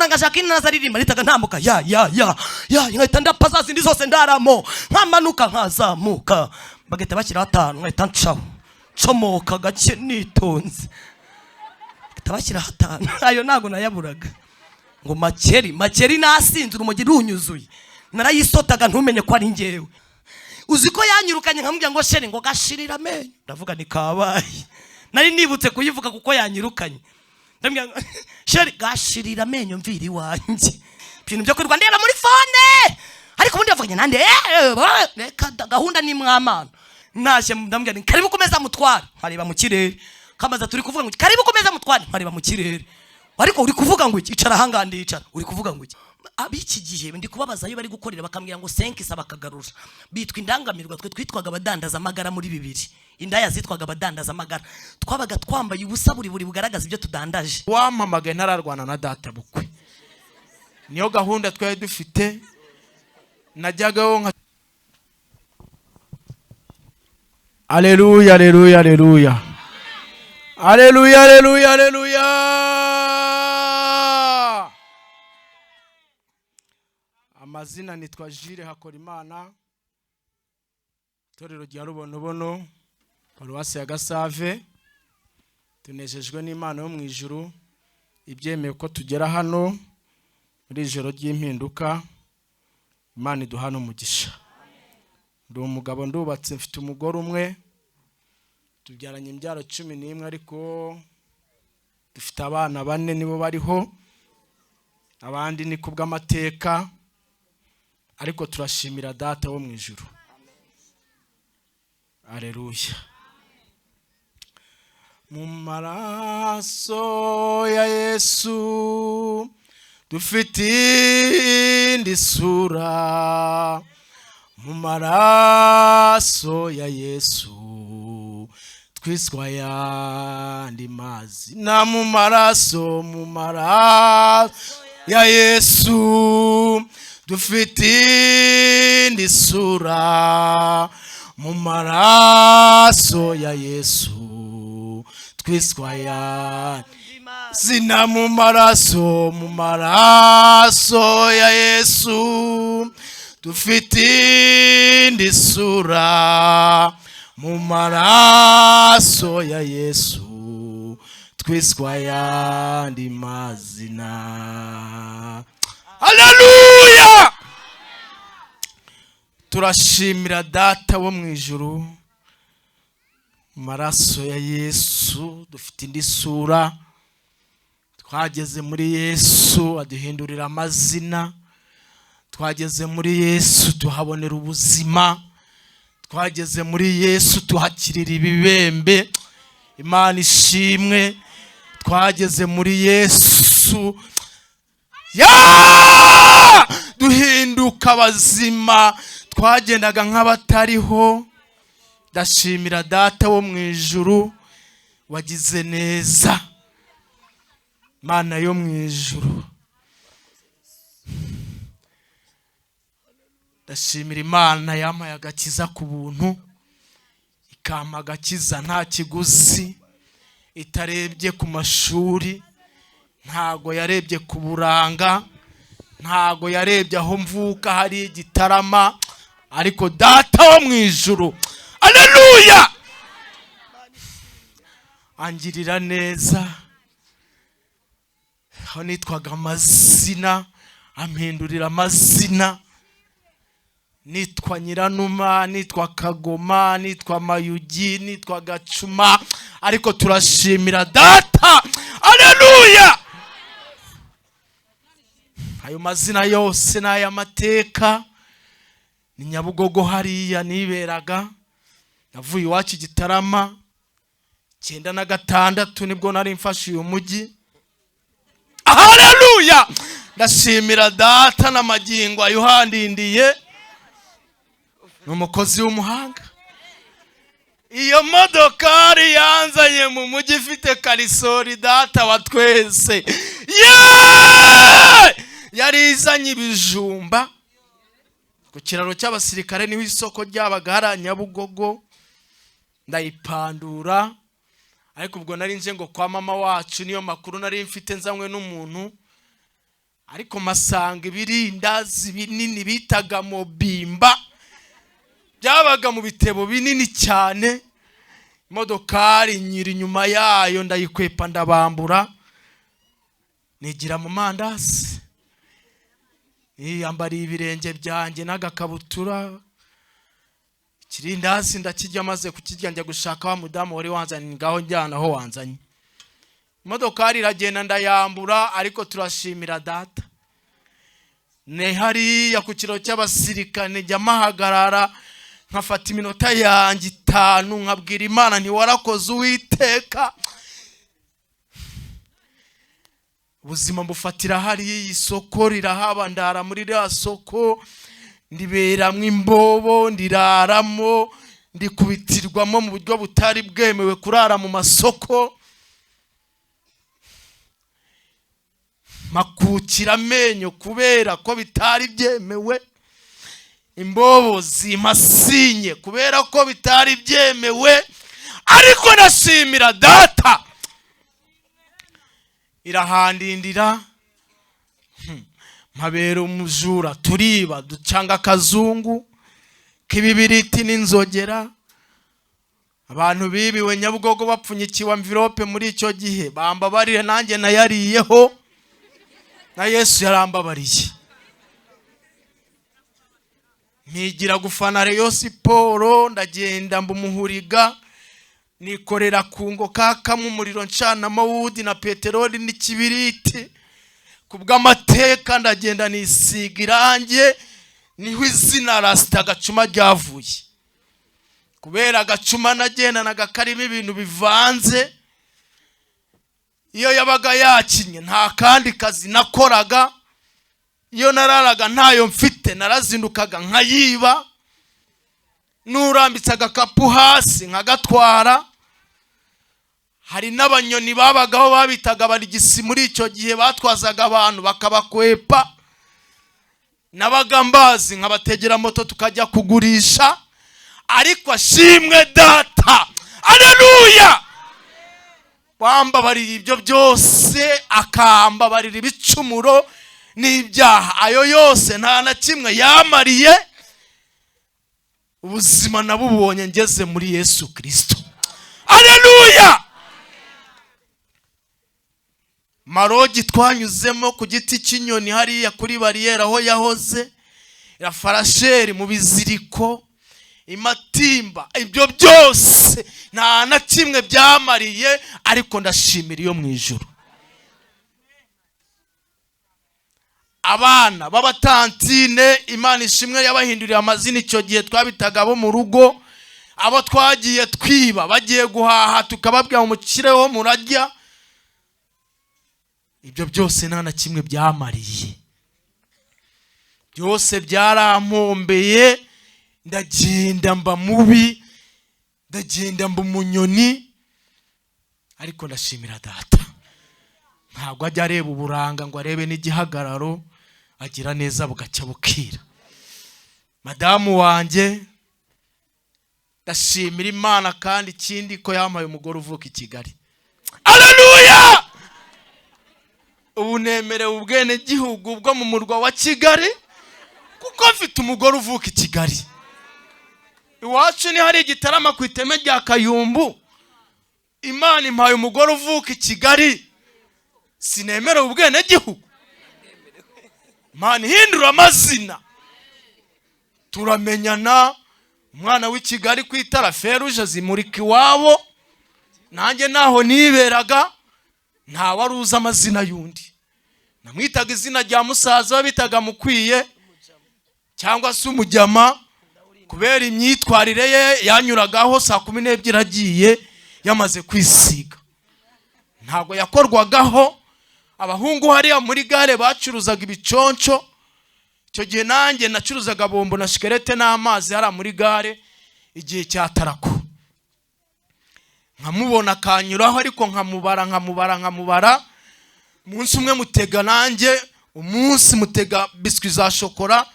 Nkuranga Jacqueline nazaririmba, nitaga ntambuka ya ya ya ya, nkahita ndapa za zindi zose ndaramo, nkamanuka nkazamuka, bagahita bashyiraho atanu, nkahita ncaho ncomoka gake nitonze, bagahita bashyiraho atanu. Ayo ntabwo nayaburaga. Ngo makeri makeri, nasinze urumogi runyuzuye, narayisotaga ntumenye ko ari njyewe. Uzi ko yanyirukanye, nkamubwira ngo chéri, ngo gashirira amenyo. Ndavuga ni kabaye, nari nibutse kuyivuga kuko yanyirukanye. Ndamubwira ngo chéri, gashirira amenyo, mvira iwanjye, ibintu byo kwirirwa ndeba muri phone. Ariko ubundi bavuganye nande? Reka da, gahunda ni mwamana. Ntashye ndamubwira nti karibu kumeza mutware, nkareba mu kirere. Kamaza turi kuvuga ngo iki? Karibu kumeza mutware, nkareba mu kirere. Ariko uri kuvuga ngo iki? Icara ahangaha, ndicara. Uri kuvuga ngo iki? Ab'iki gihe ndi kubabaza ayo bari gukorera, bakambwira ngo senkisa, bakagarura. Bitwa indangamirwa, twe twitwaga abadandaza amagara. Muri bibiri indaya zitwaga abadandaza amagara, twabaga twambaye ubusa buri buri bugaragaza ibyo tudandaje. Wampamagaye ntararwana na data bukwe, niyo gahunda twari dufite, najyagaho nka aleluya, aleluya, aleluya, aleluya, aleluya, aleluya. Amazina nitwa Jire Hakorimana, itorero rya Rubonobono, paruwasi ya Gasave. Tunejejwe n'Imana yo mu ijuru ibyemeye ko tugera hano muri ijoro ry'impinduka. Imana iduha n'umugisha. Ndi umugabo, ndubatse, mfite umugore umwe, tubyaranye imbyaro 11, ariko dufite abana bane nibo bariho, abandi ni kubw'amateka, ariko turashimira Data wo mu ijuru. Aleluya. Mu maraso ya Yesu dufite indi sura, mu maraso ya Yesu twiswa yandi mazina, mu maraso, mu maraso ya Yesu dufite indi sura, mu maraso ya Yesu twiswa yandi zina, mu maraso, mu maraso ya Yesu dufite indi sura, mu maraso ya Yesu twiswa yandi mazina. Haleluya. Turashimira Data wo mu ijuru, mu maraso ya Yesu dufite indi sura. Twageze muri Yesu aduhindurira amazina, twageze muri Yesu tuhabonera ubuzima, twageze muri Yesu tuhakirira ibibembe. Imana ishimwe. Twageze muri Yesu ya duhinduka abazima, twagendaga nk'abatariho. Ndashimira Data wo mu ijuru wagize neza. Mana yo mu ijuru, ndashimira Imana yampaye agakiza ku buntu, ikampa agakiza nta kiguzi, itarebye ku mashuri, ntago yarebye ku buranga, ntago yarebye aho mvuka hari Igitarama, ariko Data wo mu ijuru, aleluya, angirira neza. Aho nitwaga amazina ampindurira amazina, nitwa Nyiranuma, nitwa Kagoma, nitwa Mayugi, nitwa Gacuma, ariko turashimira Data, aleluya. Ayo mazina yose ni ay'amateka. Ni Nyabugogo hariya niberaga, navuye iwacu Igitarama 96, nibwo nari mfashe uyu mujyi. Haleluya. Ndashimira Data n'amagingo ayuhandindiye, ni umukozi w'umuhanga. Iyo modokari yanzanye mu mujyi ifite karisori, Data wa twese. Yeee! Yari izanye ibijumba ku kiraro cy'abasirikare, niho isoko ryabaga hariya Nyabugogo. Ndayipandura, ariko ubwo nari nje ngo kwa mama wacu, niyo makuru nari mfite, nzanywe n'umuntu. Ariko masanga ibirindazi binini bitaga mobimba byabaga mu bitebo binini cyane. Imodokari nyiri inyuma yayo ndayikwepa, ndabambura, nigira mu mandazi, yiyambariye ibirenge byanjye n'agakabutura. Ikirindazi ndakirya. Maze kukirya, njya gushaka wa mudamu wari wanzanye, ngaho njyana aho wanzanye. Imodokari iragenda, ndayambura. Ariko turashimira Data, ni hariya ku kiro cy'abasirikane njya mpahagarara, nkafata iminota yanjye 5, nkabwira Imana ntiwarakoze Uwiteka. Ubuzima mbufatira hariya, isoko rirahaba, ndara muri ririya soko, ndiberamo imbobo, ndiraramo, ndikubitirwamo mu buryo butari bwemewe kurara mu masoko, makukira amenyo kubera ko bitari byemewe, imbobo zimasinye kubera ko bitari byemewe. Ariko nashimira Data, irahandindira, mpabera umujura, turiba, ducanga akazungu k'ibibiriti n'inzogera. Abantu bibiwe Nyabugogo bapfunyikiwe amvirope muri icyo gihe bambabarire, nanjye nayariyeho, na Yesu yarambabariye. Mpigira gufana Rayon Siporo, ndagenda mba umuhuriga, nikorera kungo kakamwe umuriro, ncanamo wudi na peteroli n'ikibiriti. Ku bw'amateka ndagenda nisiga irange, niho izina Rasita Agacuma ryavuye, kubera agacuma nagendanaga karimo ibintu bivanze. Iyo yabaga yakinye nta kandi kazi nakoraga, iyo nararaga ntayo mfite narazindukaga nkayiba, n'urambitse agakapu hasi nkagatwara. Hari n'abanyoni babagaho babitaga abarigisi muri icyo gihe, batwazaga abantu bakabakwepa. Nabaga mbazi, nkabategera moto tukajya kugurisha. Ariko ashimwe Data, aleluya, wambabarira ibyo byose, akambabarira ibicumuro n'ibyaha. Ayo yose nta na kimwe yamariye. Ubuzima nabubonye ngeze muri Yesu Kirisito, aleluya. Marogi twanyuzemo ku giti cy'inyoni hariya kuri bariyeri aho yahoze rafarasheri mu biziriko imatimba, ibyo byose nta na kimwe byamariye. Ariko ndashimira iyo mu ijuru. Abana b'abatantine, Imana ishimwe yabahinduriye amazina. Icyo gihe twabitaga abo mu rugo, abo twagiye twiba bagiye guhaha tukababwira ngo mukireho murajya. Ibyo byose nta na kimwe byamariye, byose byarampombeye. Ndagenda mba mubi, ndagenda mba umunyoni. Ariko ndashimira Data, ntabwo ajya areba uburanga ngo arebe n'igihagararo, agira neza bugacya bukira. Madamu wanjye, ndashimira Imana kandi ikindi ko yampaye umugore uvuka i Kigali, aleluya. Ubu nemerewe ubwenegihugu bwo mu murwa wa Kigali kuko mfite umugore uvuka i Kigali. Iwacu ni hari igitarama ku iteme rya Kayumbu. Imana impaye umugore uvuka i Kigali, sinemerewe ubwenegihugu? Imana ihindura amazina, turamenyana. Umwana w'i Kigali ku itara feruje zimurika iwabo, nanjye naho niberaga nta wari uzi amazina y'undi. Namwitaga izina rya musaza we bitaga Mukwiye cyangwa se Umujyama, kubera imyitwarire ye. Yanyuragaho saa 12 agiye yamaze kwisiga, ntabwo yakorwagaho. Abahungu hariya muri gare bacuruzaga ibiconco. Icyo gihe nanjye nacuruzaga bombo na shikarete n'amazi hariya muri gare igihe cya tarako. Nkamubona akanyuraho, ariko nkamubara, nkamubara, nkamubara. Umunsi umwe mutega nanjye, umunsi mutega biswi za shokora,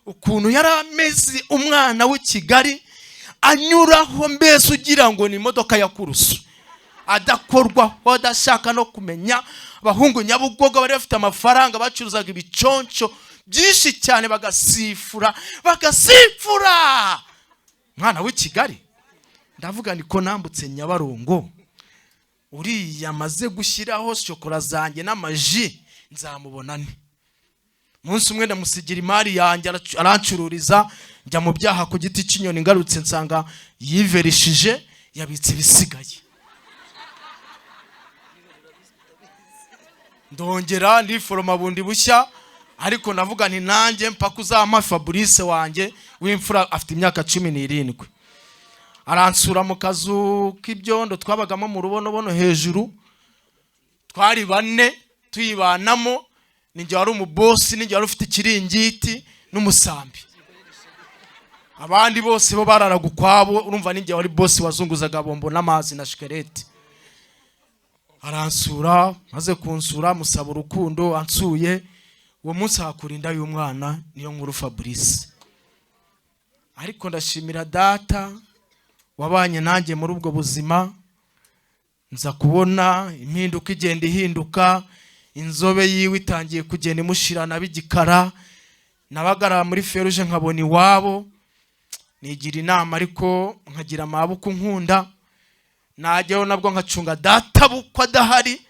ukuntu yari ameze umwana w'i Kigali anyuraho, mbese ugira ngo ni imodoka ya kurusu, adakorwaho, adashaka no kumenya. Abahungu Nyabugogo bari bafite amafaranga, bacuruzaga ibiconco byinshi cyane, bagasifura bagasifura. Mwana w'i Kigali, ndavuga niko nambutse Nyabarongo, uriya amaze gushyiraho shokora zanjye n'amaji, nzamubona nte? Umunsi umwe ndamusigira imari yanjye, arancururiza, njya mu byaha ku giti cy'inyoni. Ngarutse nsanga yiverishije, yabitse ibisigaye. Ndongera ndiforoma bundi bushya, ariko ndavuga nti nanjye mpaka uzampa Fabrice wanjye w'imfura, afite imyaka 17. Aransura mu kazu k'ibyondo twabagamo mu Rubonobono hejuru, twari bane tuyibanamo, ninjye wari umubosi, ninjye wari ufite ikiringiti n'umusambi, abandi bose bo bararaga ukwabo. Urumva ninjye wari bosi, wazunguzaga bombo n'amazi na shikarete. Aransura, maze kunsura musaba urukundo. Ansuye uwo munsi ahakura inda y'umwana, niyo nkuru Fabrice. Ariko ndashimira data wabanye nanjye muri ubwo buzima. Nza kubona impinduka igenda ihinduka, inzobe yiwe itangiye kugenda imushirana b'igikara. Nabagarara muri feruje nkabona iwabo, nigira inama, ariko nkagira amaboko nkunda najyayo nabwo nkacunga data bukwe adahari,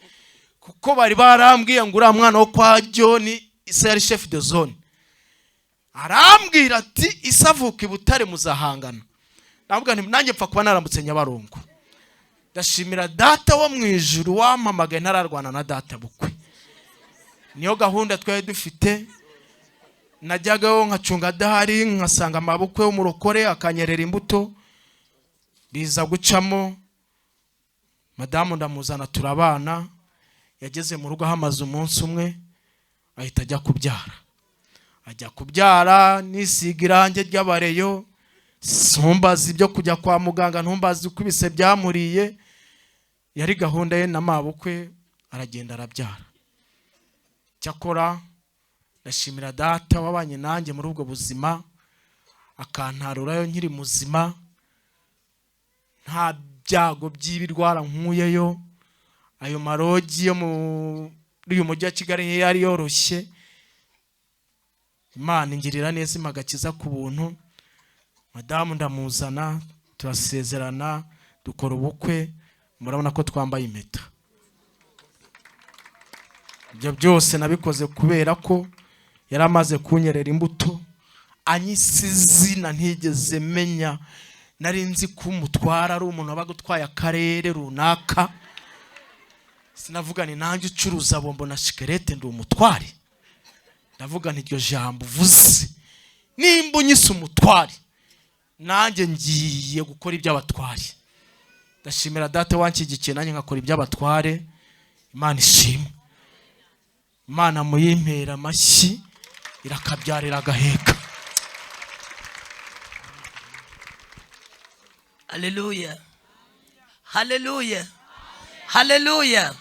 kuko bari barambwiye ngo uriya mwana wo kwa John, ise yari chef de zone, arambwira ati ise avuka i Butare, muzahangana. Ndavuga nti nanjye mpfa kuba narambutse Nyabarongo. Ndashimira data wo mu ijuru wampamagaye ntararwana na data bukwe. Niyo gahunda twari dufite. Najyagayo nkacunga adahari, nkasanga amabukwe w'umurokore akanyerera imbuto. Biza gucamo, madamu ndamuzana turabana. Yageze mu rugo ahamaze umunsi umwe ahita ajya kubyara. Ajya kubyara nisiga irangi ry'abareyo, ntumbaze ibyo kujya kwa muganga, ntumbaze uko ibise byamuriye, yari gahunda ye na mabukwe. Aragenda arabyara. Cyakora ndashimira data wabanye nanjye muri ubwo buzima, akantarurayo nkiri muzima, nta byago by'ibirwara nkuyeyo. Ayo marogi yo muri uyu mujyi wa Kigali yari yoroshye. Imana ingirira neza, impa agakiza ku buntu. Madamu ndamuzana, turasezerana, dukora ubukwe, murabona ko twambaye impeta. Ibyo byose nabikoze kubera ko yari amaze kunyerera imbuto, anyise izina ntigeze menya. Nari nzi ko umutwara ari umuntu wabaga utwaye akarere runaka. Sinavuga ni nanjye ucuruza bombo na shikarete ndi umutware? Ndavuga nti iryo jambo uvuze, nimba unyise umutware, nanjye ngiye gukora iby'abatware. Ndashimira data wanshyigikiye, nanjye nkakora iby'abatware. Imana ishimwe, Imana muyimpera amashyi, irakabyarira agaheka. Haleluya, haleluya, haleluya!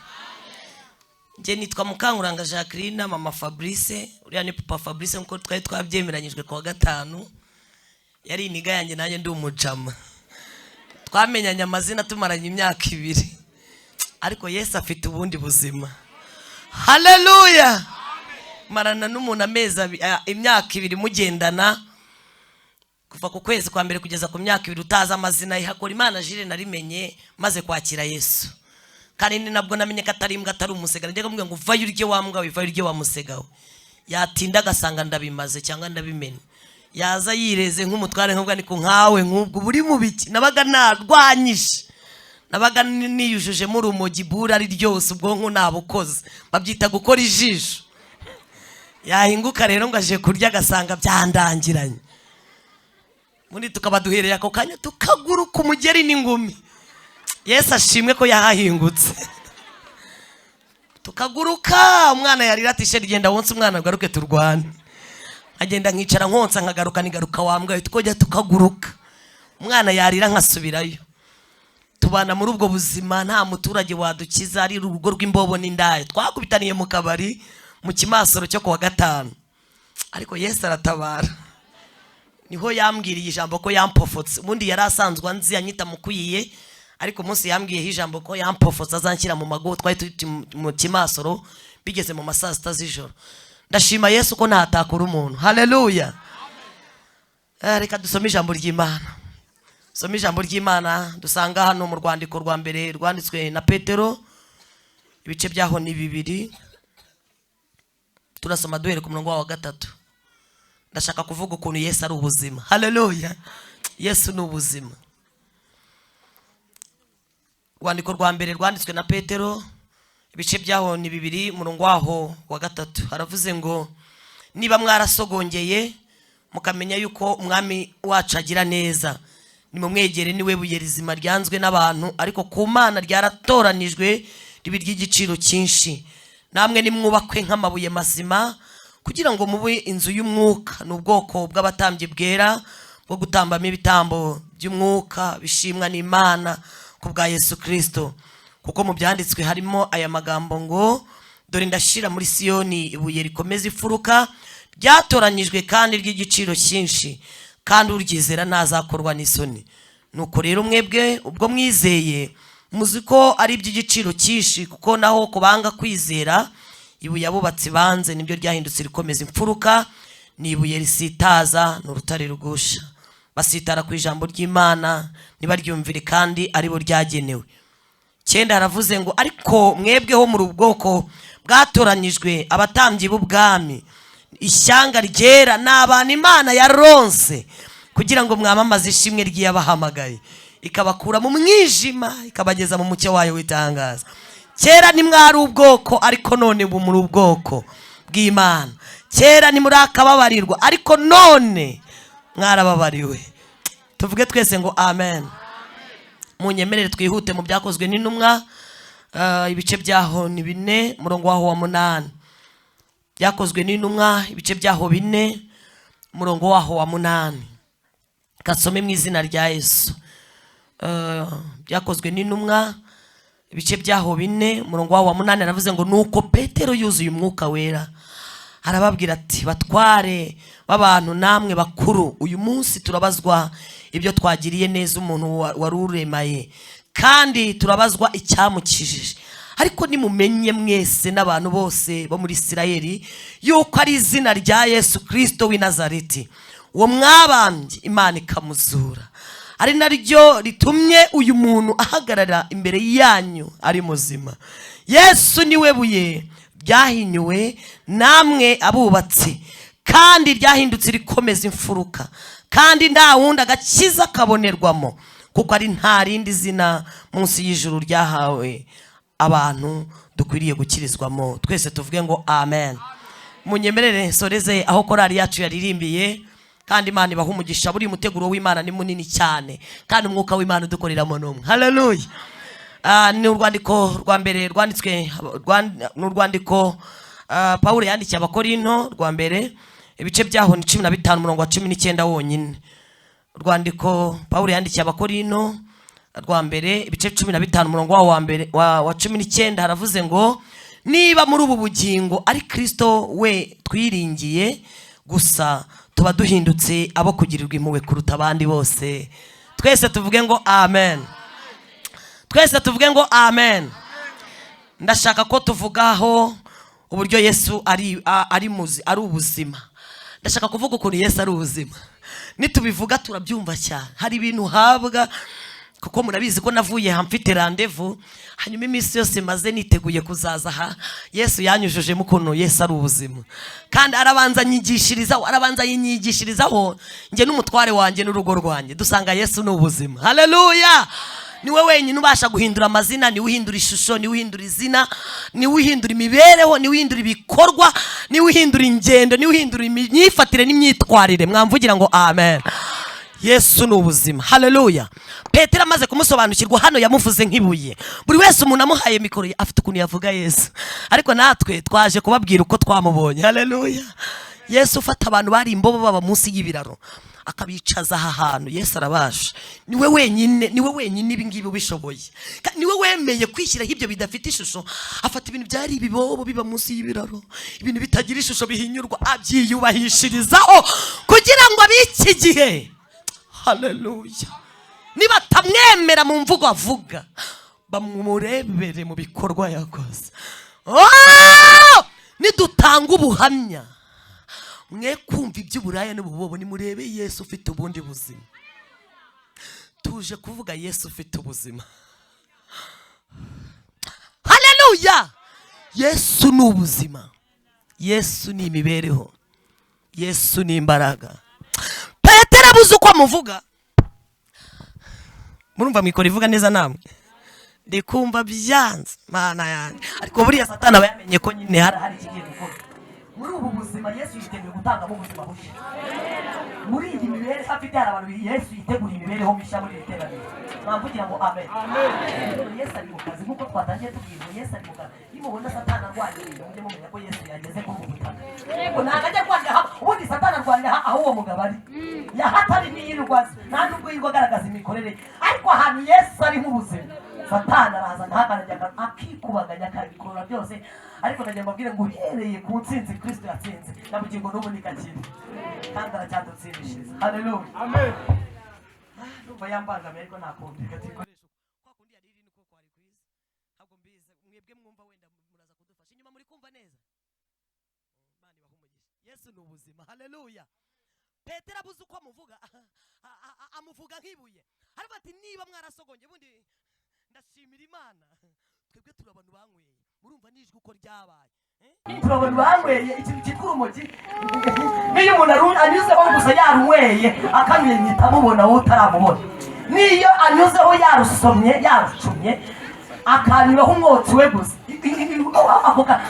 Njye nitwa Mukankuranga Jacqueline, mama Fabrice. Uriya ni papa Fabrice, nkuko twari twabyemeranyijwe kuwa gatanu. Yari iniga yanjye, nanjye ndi umujama. Twamenyanye amazina tumaranye imyaka 2, ariko Yesu afite ubundi buzima. Haleluya! Marana n'umuntu amezi imyaka 2 mugendana, kuva ku kwezi kwa mbere kugeza ku myaka 2 utazi amazina ye. Hakora Imana Jire narimenye maze kwakira Yesu, kandi ni nabwo namenye ko atari imbwa, atari umusega. Najyaga mubwira ngo vayo urye wa mbwa we, vayo urye wa musega we. Yatinda agasanga ndabimaze cyangwa ndabimena, yaza yireze nk'umutware, nk'ubwo ariko nkawe nk'ubwo buri mu biki. Nabaga narwanyije, nabaga niyujujemo urumogi bura ari ryose, ubwonko nabukoze, babyita gukora ijisho. Yahinguka rero ngo aje kurya agasanga byandangiranye, ubundi tukaba duhereye ako kanya tukaguruka umugeri n'ingumi. Yesu ashimwe ko yahahingutse. Tukaguruka, umwana yarira ati sheri genda wonse umwana agaruke turwane. Nkagenda nkicara nkonsa, nkagaruka nigaruka wambwaye, tukojya tukaguruka. Umwana yarira nkasubirayo. Tubana muri ubwo buzima, nta muturage wadukiza, ari urugo rw'imbobo n'indaya. Twakubitaniye mu kabari mu kimasoro cyo kuwa gatanu, ariko Yesu aratabara. Niho yambwiriye ijambo ko yampofotse. Ubundi yari asanzwe anzi, anyita mukwiye, Ariko umunsi yambwiyeho ijambo ko yampofotse azanshyira mu mago, twari turi mu Kimasoro, bigeze mu ma saa 6 z'ijoro. Ndashima Yesu ko ntatakura umuntu. Haleluya! Reka dusome ijambo ry'Imana. Dusome ijambo ry'Imana dusanga hano mu rwandiko rwa mbere rwanditswe na Petero, ibice byaho ni 2. Turasoma duhere ku murongo wa 3. Ndashaka kuvuga ukuntu Yesu ari ubuzima. Haleluya! Yesu ni ubuzima. Urwandiko rwa mbere rwanditswe na Petero, ibice byaho ni 2, umurongo waho wa 3, haravuze ngo: "Niba mwarasogongeye mukamenya yuko Umwami wacu agira neza, nimumwegere. Niwe buye rizima ryanzwe n'abantu, ariko ku Mana ryaratoranijwe riba ry'igiciro cyinshi. Namwe nimwubakwe nk'amabuye mazima, kugira ngo mube inzu y'umwuka, ni ubwoko bw'abatambyi bwera bwo gutambamo ibitambo by'umwuka bishimwa n'Imana ku bwa Yesu Kirisito. Kuko mu byanditswe harimo aya magambo ngo: 'Dore ndashyira muri Siyoni ibuye rikomeza imfuruka, ryatoranyijwe kandi ry'igiciro cyinshi, kandi uryizera ntazakorwa n'isoni.' Nuko rero mwebwe ubwo mwizeye, muzi ko ari iby'igiciro cyinshi. Kuko naho kubanga kwizera, ibuye abubatsi banze nibyo ryahindutse rikomeza imfuruka, ni ibuye risitaza, ni urutare rugusha. Basitara ku ijambo ry'Imana ntibaryumvire, kandi aribo ryagenewe." 9 haravuze ngo: "Ariko mwebweho muri ubwoko bwatoranyijwe, abatambyi b'ubwami, ishyanga ryera, ni abantu Imana yaronse, kugira ngo mwamamaze ishimwe ry'iyabahamagaye ikabakura mu mwijima ikabageza mu mucyo wayo w'itangaza. Kera ntimwari ubwoko, ariko none ubu muri ubwoko bw'Imana. Kera ntimurakababarirwa, ariko none mwarababariwe." Tuvuge twese ngo amen. Munyemerere twihute mu Byakozwe n'Intumwa, ibice byaho ni 4, umurongo waho wa 8. Byakozwe n'Intumwa, ibice byaho 4, umurongo waho wa 8. Kasome mu izina rya Yesu. Byakozwe n'Intumwa, ibice byaho 4, umurongo waho wa 8, aravuze ngo: "Nuko Petero yuzuye Umwuka Wera arababwira ati: 'Batware b'abantu namwe bakuru, uyu munsi turabazwa ibyo twagiriye neza umuntu wari uremaye, kandi turabazwa icyamukijije. Ariko nimumenye mwese n'abantu bose bo muri Isirayeli yuko ari izina rya Yesu Kirisito w'i Nazareti, uwo mwabambye Imana ikamuzura, ari naryo ritumye uyu muntu ahagarara imbere yanyu ari muzima. Yesu niwe buye ryahinyuwe namwe abubatsi, kandi ryahindutse rikomeza imfuruka. Kandi nta wundi agakiza kabonerwamo, kuko ari nta rindi zina munsi y'ijuru ryahawe abantu dukwiriye gukirizwamo." Twese tuvuge ngo amen. Munyemerere nsoreze aho korali yacu yaririmbiye, kandi Imana ibaha umugisha. Buri muteguro w'Imana ni munini cyane, kandi Umwuka w'Imana udukoreramo n'umwe. Haleluya! Ni urwandiko rwa mbere rwanditswe, ni urwandiko Pawulo yandikiye Abakorinto rwa mbere, ibice byaho ni 15, umurongo wa 19 wonyine. Urwandiko Pawulo yandikiye Abakorinto rwa mbere, ibice 15, umurongo wawo wa mbere wa 19, haravuze ngo: "Niba muri ubu bugingo ari Kristo we twiringiye gusa, tuba duhindutse abo kugirirwa impuhwe kuruta abandi bose." Twese tuvuge ngo amen. Twese tuvuge ngo amen. Ndashaka ko tuvugaho uburyo Yesu ari ubuzima. Ndashaka kuvuga ukuntu Yesu ari ubuzima. Nitubivuga turabyumva cyane. Hari ibintu uhabwa, kuko murabizi ko navuye aha mfite rendez-vous, hanyuma iminsi yose maze niteguye kuzaza aha, Yesu yanyujujemo ukuntu Yesu ari ubuzima, kandi arabanza anyigishirizaho, arabanza yinyigishirizaho njye n'umutware wanjye n'urugo rwanjye, dusanga Yesu ni ubuzima. Haleluya! Niwe wenyine ubasha guhindura amazina, niwe uhindura ishusho, niwe uhindura izina, niwe uhindura imibereho, niwe uhindura ibikorwa, niwe uhindura ingendo, niwe uhindura imyifatire n'imyitwarire. Mwamvugira ngo amen. Yesu ni ubuzima. Haleluya! Petero amaze kumusobanukirwa hano yamuvuze nk'ibuye. Buri wese umuntu amuhaye mikoro afite ukuntu yavuga Yesu, ariko natwe twaje kubabwira uko twamubonye. Haleluya! Yesu ufata abantu bari imbobo baba munsi y'ibiraro akabicaza aha hantu, Yesu arabasha. Niwe wenyine, niwe wenyine ibi ngibi ubishoboye. Niwe wemeye kwishyiraho ibyo bidafite ishusho, afata ibintu byari ibibobo biba munsi y'ibiraro, ibintu bitagira ishusho bihinyurwa, abyiyubahishirizaho kugira ngo ab'iki gihe, haleluya, nibatabona Nibatamwemera mu mvugo avuga, bamurebere mu bikorwa yakoze. Oh! Nidutanga ubuhamya, mwe kumva iby'uburaya n'ububobo, nimurebe Yesu ufite ubundi buzima. Tuje kuvuga Yesu ufite ubuzima. Haleluya! Yesu ni ubuzima, Yesu ni imibereho, Yesu ni imbaraga. Petero abuze uko amuvuga. Murumva mwikora ivuga neza namwe? Ndi kumva byanze, Mana yanjye. Ariko buriya Satani aba yamenye ko nyine hari ikigiye gukora. Muri ubu buzima Yesu yiteguye gutangamo ubuzima bushya. Muri iyi mibereho afite, hari abantu Yesu yitegura imibereho mishya muri iri teraniro. Mwamvugira ngo amen. Rero Yesu ari mu kazi, nk'uko twatangiye tubwirwa. Yesu ari mu kazi. Nimubona Satani arwanya ibintu, mujye mumenya ko Yesu yageze kuri ubu butaka. Yego, ntabwo ajya arwanira aha. Ubundi Satani arwanira aha aho uwo mugabo ari. Yahatari ntiyirirwa azi, nta nubwo yirirwa agaragaza imikorere ye. Ariko ahantu Yesu ari nk'ubuzima, Satani araza ntahagarage, akikubaganya, akabikurura byose. Ariko ndagira ngo mbabwire ngo uhereye ku ntsinzi Kristo yatsinze, na bugingo n'ubu nikakiri, kandi aracyadutsindishiriza. Haleluya! Amen. Ndumva yambangamiye, ariko nta kundi, reka tuyikoreshe kwa kundi yari iri, niko kwari kwiza. Ntabwo mbizi, mwebwe mwumva wenda muraza kudufasha. Inyuma muri kumva neza? Imana ibahe umugisha. Yesu ni ubuzima. Haleluya! Petero abuze uko amuvuga, amuvuga nk'ibuye. Aravuga ati: "Niba mwarasogonye." Ubundi ndashimira Imana, twebwe turi abantu banyweye. Murumva n'ijwi uko ryabaye, eh? Turi abantu banyweye ikintu cyitwa urumogi. Niyo umuntu anyuzeho gusa yarunyweye akanyweye, mpita amubona wowe utaramubona. Niyo anyuzeho yarusomye, yarucumye, akanyuraho umwotsi we gusa,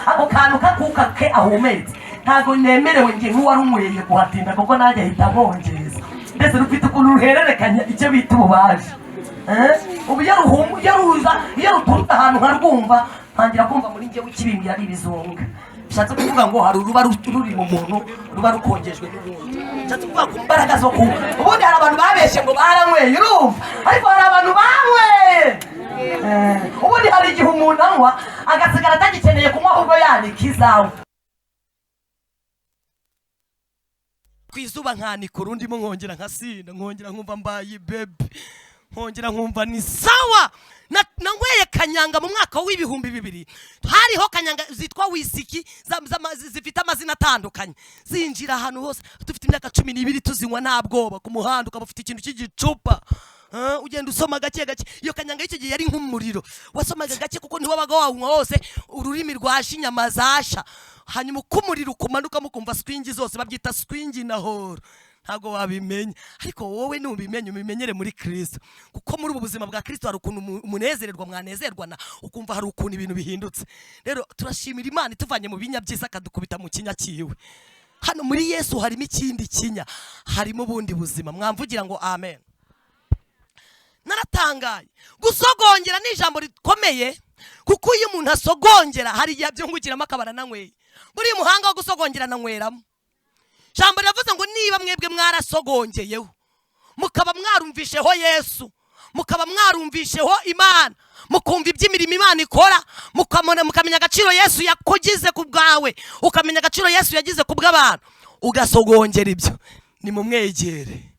ako kantu kakuka ke ahumetse, ntabwo nemerewe njye nk'uwarunyweye kuhatinda, kuko nanjye ahita nkongeza. Mbese rufite ukuntu ruhererekanya icyo bita ububaji. Eh? Ubu iyo iyo ruza, iyo ruturutse ahantu nkarwumva, ntangira kumva muri njyewe ikibimbira ari ibizunga. Bishatse kuvuga ngo hari uruba ruri mu muntu, ruba rukongejwe n'ubundi. Bishatse kuvuga ku mbaraga zo kunywa. Ubundi hari abantu babeshye ngo baranyweye, urumva? Ariko hari abantu banyweye. Ubundi hari igihe umuntu anywa agasigara atagikeneye kunywa, ahubwo yanika izawe ku izuba, nkanika urundimo, nkongera nkasinda, nkongera nkumva mbaye bebe, nkongera nkumva ni sawa. Nanyweye kanyanga mu mwaka w'2000. Hariho kanyanga zitwa wisiki zifite amazina atandukanye, zinjira ahantu hose. Dufite imyaka 12, tuzinywa nta bwoba. Ku muhanda ukaba ufite ikintu cy'igicupa. Ugenda usoma gake gake. Iyo kanyanga y'icyo gihe yari nk'umuriro. Wasomaga gake kuko ntiwabaga wawunywa wose, ururimi rwasha, inyama zasha. Hanyuma uko umuriro ukumanuka, mukumva swingi zose, babyita swingi na horo, ntabwo wabimenya. Ariko wowe nubimenya, ubimenyere muri Kristo, kuko muri ubu buzima bwa Kristo hari ukuntu umunezererwa, mwanezerwana, ukumva hari ukuntu ibintu bihindutse. Rero turashimira Imana ituvanye mu binya byiza, akadukubita mu kinya cyiwe. Hano muri Yesu harimo ikindi kinya, harimo ubundi buzima. Mwamvugira ngo amen. Naratangaye. Gusogongera ni ijambo rikomeye, kuko iyo umuntu asogongera hari igihe abyungukiramo, akaba arananyweye. Buriya umuhanga wo gusogongera ananyweramo. Ijambo riravuze ngo niba mwebwe mwarasogongeyeho, mukaba mwarumvisheho Yesu, mukaba mwarumvisheho Imana, mukumva iby'imirimo Imana ikora, mukamona, mukamenya agaciro Yesu yakugize ku bwawe, ukamenya agaciro Yesu yagize ku bw'abantu, ugasogongera ibyo, nimumwegere.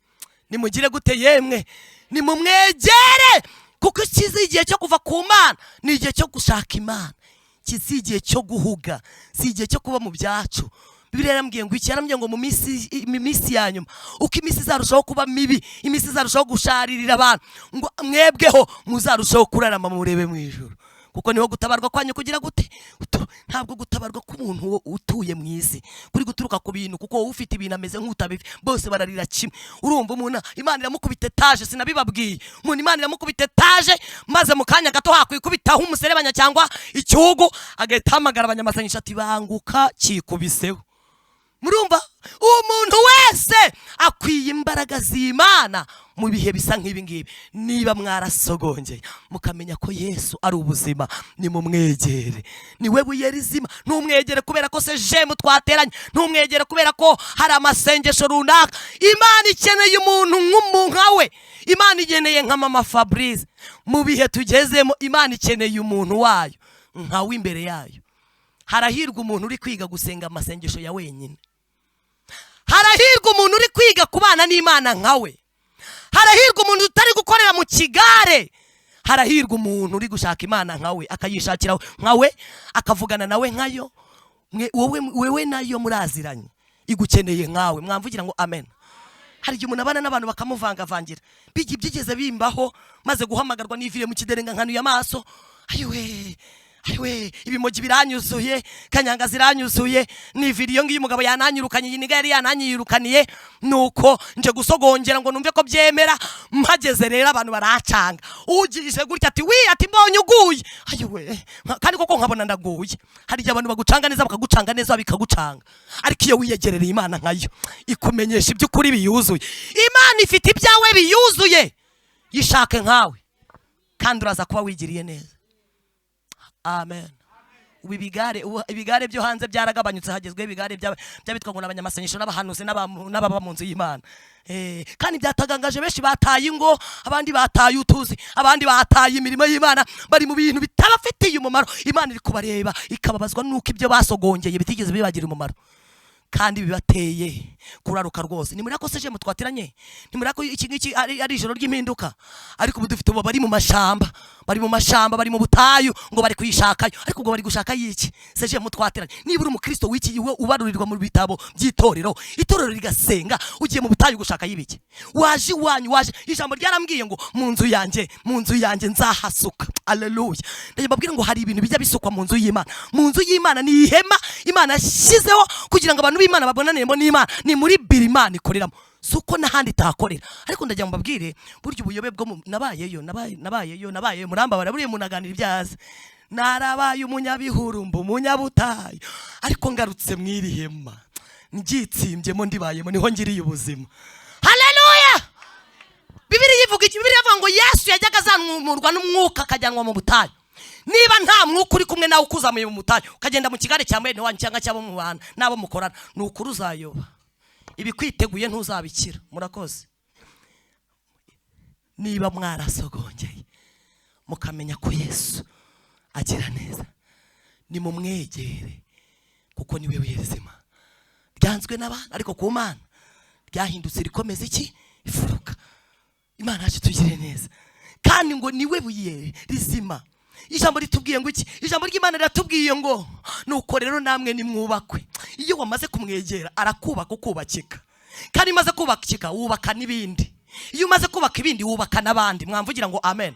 Nimugire gute yemwe? Nimumwegere, kuko ikizi igihe cyo kuva ku Mana ni igihe cyo gushaka Imana. Iki si igihe cyo guhuga, si igihe cyo kuba mu byacu. Bibiliya yarambwiye ngo iki? Yarambwiye ngo mu minsi ya nyuma, uko iminsi izarushaho kuba mibi, iminsi izarushaho gusharirira abantu, ngo mwebweho muzarushaho kurarama murebe mu ijuru, kuko niho gutabarwa kwanyu kugira gute? Ntabwo gutabarwa k'umuntu utuye mu isi kuri guturuka ku bintu, kuko wowe ufite ibintu ameze nk'utabifi, bose bararira kimwe. Urumva umuntu Imana iramukubita etaje, sinabibabwiye? Umuntu Imana iramukubita etaje, maze mu kanya gato hakwikubitaho umuserebanya cyangwa icyugu, agahita ahamagara abanyamasengesho ati: "Banguka, kikubiseho." Murumva, umuntu wese akwiye imbaraga z'Imana mu bihe bisa nk'ibi ngibi. Niba mwarasogongeye mukamenya ko Yesu ari ubuzima, nimumwegere. Ni we buye rizima. Ntumwegere kubera ko se jemu twateranye, ntumwegere kubera ko hari amasengesho runaka. Imana ikeneye umuntu nkawe. Imana ikeneye nka mama Fabrice. Mu bihe tugezemo, Imana ikeneye umuntu wayo nkawe imbere yayo. Harahirwa umuntu uri kwiga gusenga amasengesho ya wenyine. Harahirwa umuntu uri kwiga kubana n'Imana nkawe. Harahirwa umuntu utari gukorera mu kigare. Harahirwa umuntu uri gushaka Imana nkawe, akayishakira nkawe, akavugana nawe nkayo. Wowe, wewe nayo muraziranye, igukeneye nkawe. Mwamvugira ngo amen. Hari igihe umuntu abana n'abantu bakamuvangavangira. Bigi byigeze bimbaho, maze guhamagarwa niviriye mu kiderenga, nkanuye amaso, ayiwe ayiwe, ibimogi biranyuzuye, kanyanga ziranyuzuye, niviriye iyo ngiyo, umugabo yananyirukanye, iyi niga yari yananyirukaniye. Nuko nje gusogongera ngo numve ko byemera. Mpageze rero abantu baracanga, ugije gutya ati wi, ati mbonye uguye, ayiwe, kandi koko nkabona ndaguye. Hari igihe abantu bagucanga neza, bakagucanga neza, bikagucanga, ariko iyo wiyegerereye Imana nkayo, ikumenyesha iby'ukuri biyuzuye. Imana ifite ibyawe biyuzuye, yishake nkawe kandi uraza kuba wigiriye neza. Amen. Ubu ibigare byo hanze byaragabanyutse, hagezweho ibigare by'abitwa ngo n'abanyamasengesho n'abahanuzi n'ababa mu nzu y'Imana. Kandi byatagangaje benshi, bataye ingo, abandi bataye utuzi, abandi bataye imirimo y'Imana, bari mu bintu bitabafitiye umumaro. Imana iri kubareba ikababazwa n'uko ibyo basogongeye bitigeze bibagirira umumaro kandi bibateye kuraruka rwose. Ni muri ako seje mutwatiranye, ni muri ako iki ngiki ari ijoro ry'impinduka. Ariko ubu dufite ubu bari mu mashamba, bari mu mashamba, bari mu butayu, ngo bari kuyishakayo. Ariko ubwo bari gushaka yiki? Seje mutwatiranye, niba uri umukristo w'iki, iwe ubarurirwa mu bitabo by'itorero, itorero rigasenga, ugiye mu butayu gushaka y'ibiki? Waje iwanyu, waje. Ijambo ryarambwiye ngo mu nzu yanjye, mu nzu yanjye nzahasuka. Aleluya! Ndagira mbabwire ngo hari ibintu bijya bisukwa mu nzu y'Imana. Mu nzu y'Imana ni ihema Imana yashyizeho kugira ngo abantu b'Imana babonaniremo n'Imana. Ni muri biri Imana ikoreramo, si uko n'ahandi itahakorera. Ariko ndagira ngo mbabwire, burya ubuyobe bwo nabayeyo, nabayeyo, nabayeyo, murambabara. Buriya umuntu aganira ibyo azi. Narabaye umunyabihuru, mba umunyabutayu, ariko ngarutse mu iri hema ndyitsimbyemo, ndibayemo, niho ngiriye ubuzima. Haleluya! Bibiliya ivuga iki? Bibiliya ivuga ngo Yesu yajyaga azamurwa n'umwuka akajyanwa mu butayu. Niba nta mwuka uri kumwe nawe ukuzamuye mu butayu, ukagenda mu kigare cya mwene wanyu cyangwa cy'abo mubana n'abo mukorana, ni ukuri uzayoba, ibikwiteguye ntuzabikira. Murakoze. Niba mwarasogongeye mukamenya ko Yesu agira neza, nimumwegere, kuko niwe w'izima ryanzwe n'abantu, ariko ku Mana ryahindutse rikomeza iki? Ifuruka. Imana yacu tugire neza. Kandi ngo niwe buye rizima. Ijambo ritubwiye ngo iki? Ijambo ry'Imana riratubwiye ngo nuko rero namwe nimwubakwe. Iyo wamaze kumwegera arakubaka, ukubakika, kandi umaze kubakika wubaka n'ibindi. Iyo umaze kubaka ibindi wubaka n'abandi. Mwamvugira ngo amen.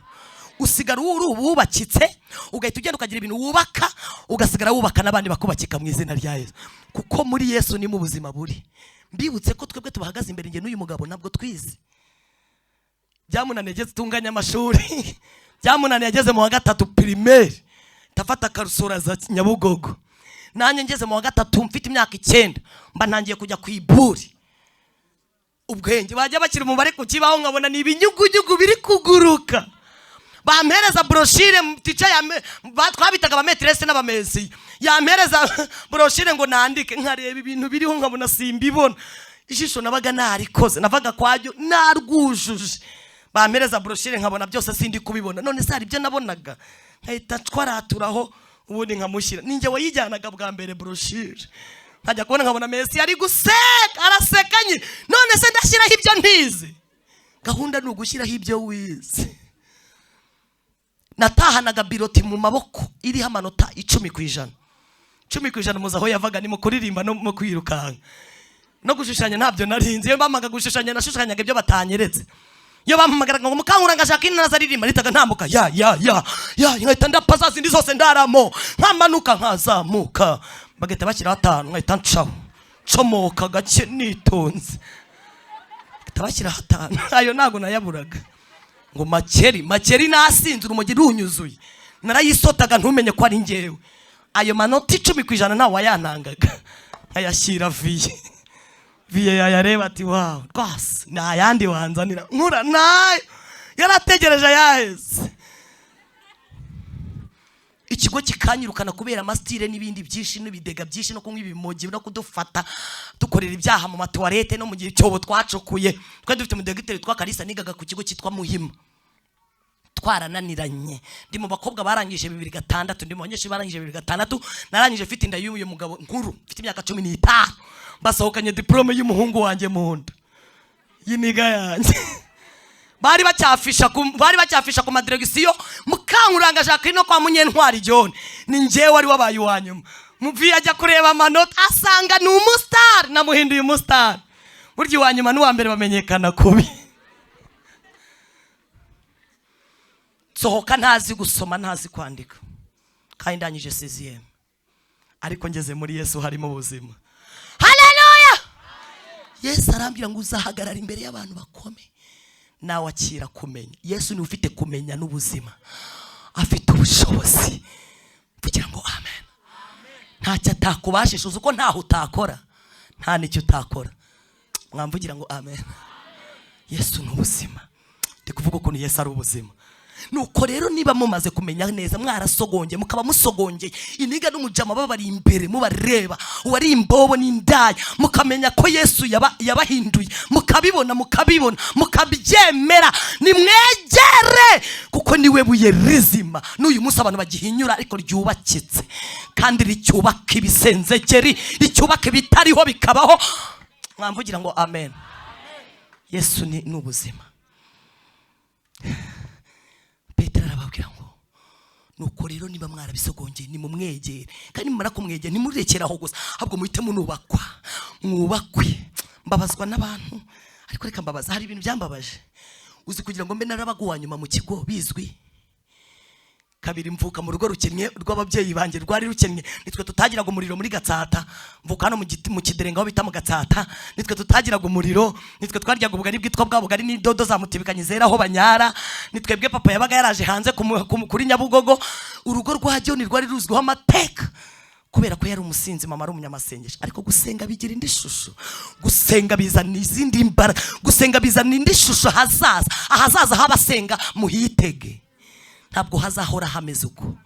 Usigara uri uwubakitse, ugahita ugenda ukagira ibintu wubaka, ugasigara wubaka n'abandi bakubakika mu izina rya Yesu, kuko muri Yesu ni mu buzima buri. Mbibutse ko twebwe tubahagaze imbere, njye n'uyu mugabo, ntabwo twize. Byamunaniye ageze tunganya amashuri, byamunaniye ageze mu wa gatatu primaire, ndafata akarusura za Nyabugogo. Nanjye ngeze mu wa gatatu mfite imyaka 9, mba ntangiye kujya ku iburi. Ubwenge bajya bashyira umubare ku kibaho nkabona ni ibinyugunyugu biri kuguruka. Bampereza brochure, tica twabitaga abametirese n'abamesiye, yampereza brochure ngo nandike, nkareba ibintu biriho nkabona simbibona. Ijisho nabaga narikoze, navaga kwajyo narwujuje. Bampereza brochure nkabona byose sindi kubibona. None se hari ibyo nabonaga? Nkahita twaraturaho ubundi nkamushyira. Ninjye wayijyanaga bwa mbere brochure, nkajya kubona nkabona mesi ari guseka, arasekanye. None se ndashyiraho ibyo ntizi? Gahunda ni ugushyiraho ibyo wize. Natahanaga bulletin mu maboko iriho amanota 10%. 10% muzi aho yavaga? Ni mu kuririmba no mu kwirukanka no gushushanya. Ntabyo narinzi. Iyo bampaga gushushanya, nashushanyaga ibyo batanyeretse. Iyo bampamagaraga ngo Mukankuranga Jacqueline naza aririmba, nahitaga ntambuka ya ya ya ya, nkahita ndapa za zindi zose ndaramo, nkamanuka nkazamuka, bagahita bashyiraho atanu, nkahita ncaho, ncomoka gake nitonze, bagahita bashyiraho atanu. Ayo ntabwo nayaburaga. Ngo makeri makeri, nasinze urumogi runyuzuye, narayisotaga ntumenye ko ari njyewe. Ayo manota 10% ntawe wayantangaga, nkayashyira viye. Viye yayareba ati wow, rwose nta yandi wanzanira nkura nayo yarategereje ayaheze. Ikigo kikanyirukana kubera amasitire n'ibindi byinshi n'ibidega byinshi no kunywa ibimogi no kudufata dukorera ibyaha mu matuwarete no mu gihe cyobo twacukuye. Twari dufite umudegiteri witwa Kalisa, nigaga ku kigo cyitwa Muhima, twarananiranye. Ndi mu bakobwa barangije 2006, ndi mu banyeshuri barangije 2006. Narangije mfite inda y'uyu mugabo nkuru, mfite imyaka 15, basohokanye diplôme y'umuhungu wanjye mu nda y'iniga yanjye. Bari bacyafisha ku madiregisiyo. Mukankuranga Jacqueline no kwa Munyentwari John, ni njyewe wari wabaye uwa nyuma. Muvi ajya kureba amanota, asanga ni umusitari. Namuhinduye umusitari. Burya uwa nyuma n'uwa mbere bamenyekana kubi. Nsohoka ntazi gusoma, ntazi kwandika, kandi ndangije sixième. Ariko ngeze muri Yesu harimo ubuzima. Haleluya! Yesu arambwira ngo uzahagarara imbere y'abantu bakomeye, nawe akira kumenya. Yesu niwe ufite kumenya n'ubuzima, afite ubushobozi. Kugira ngo amen. Ntacyo atakubashisha. Uzi ko ntaho utakora, nta n'icyo utakora. Mwamvugira ngo amen. Yesu ni ubuzima. Ndi kuvuga ukuntu Yesu ari ubuzima. Nuko rero niba mumaze kumenya neza, mwarasogongeye, mukaba musogongeye iniga n'umujama babari imbere, mubareba uwari imbobo n'indaya, mukamenya ko Yesu yabahinduye, mukabibona, mukabibona, mukabyemera, nimwegere, kuko niwe buye rizima n'uyu munsi abantu bagihinyura, ariko ryubakitse kandi ricyubaka ibisenzegeri, ricyubaka ibitariho bikabaho. Mwamvugira ngo amen. Yesu ni ubuzima. Petero arababwira ngo nuko rero niba mwarabisogongeye, nimumwegere, kandi nimumara kumwegera ntimurekere aho gusa, ahubwo muhite munubakwa, mwubakwe. Mbabazwa n'abantu, ariko reka mbabaza, hari ibintu byambabaje. Uzi kugira ngo mbe narabaga nyuma mu kigo bizwi? Kabiri, mvuka mu rugo rukennye, rw'ababyeyi banjye rwari rukennye. Nitwe tutagiraga umuriro muri Gatsata. Mvuka hano mu Kiderenga, aho bita mu Gatsata. Nitwe tutagiraga umuriro, nitwe twaryaga ubugari bwitwa bwa bugari n'idodo za mutibikanye zera aho banyara. Nitwebwe papa yabaga yaraje hanze kuri Nyabugogo. Urugo rwa Joni rwari ruzwiho amateka kubera ko yari umusinzi, mama ari umunyamasengesho. Ariko gusenga bigira indi shusho, gusenga bizana izindi mbaraga, gusenga bizana indi shusho. Hazaza, ahazaza h'abasenga muhitege, ntabwo hazahora hameze uko.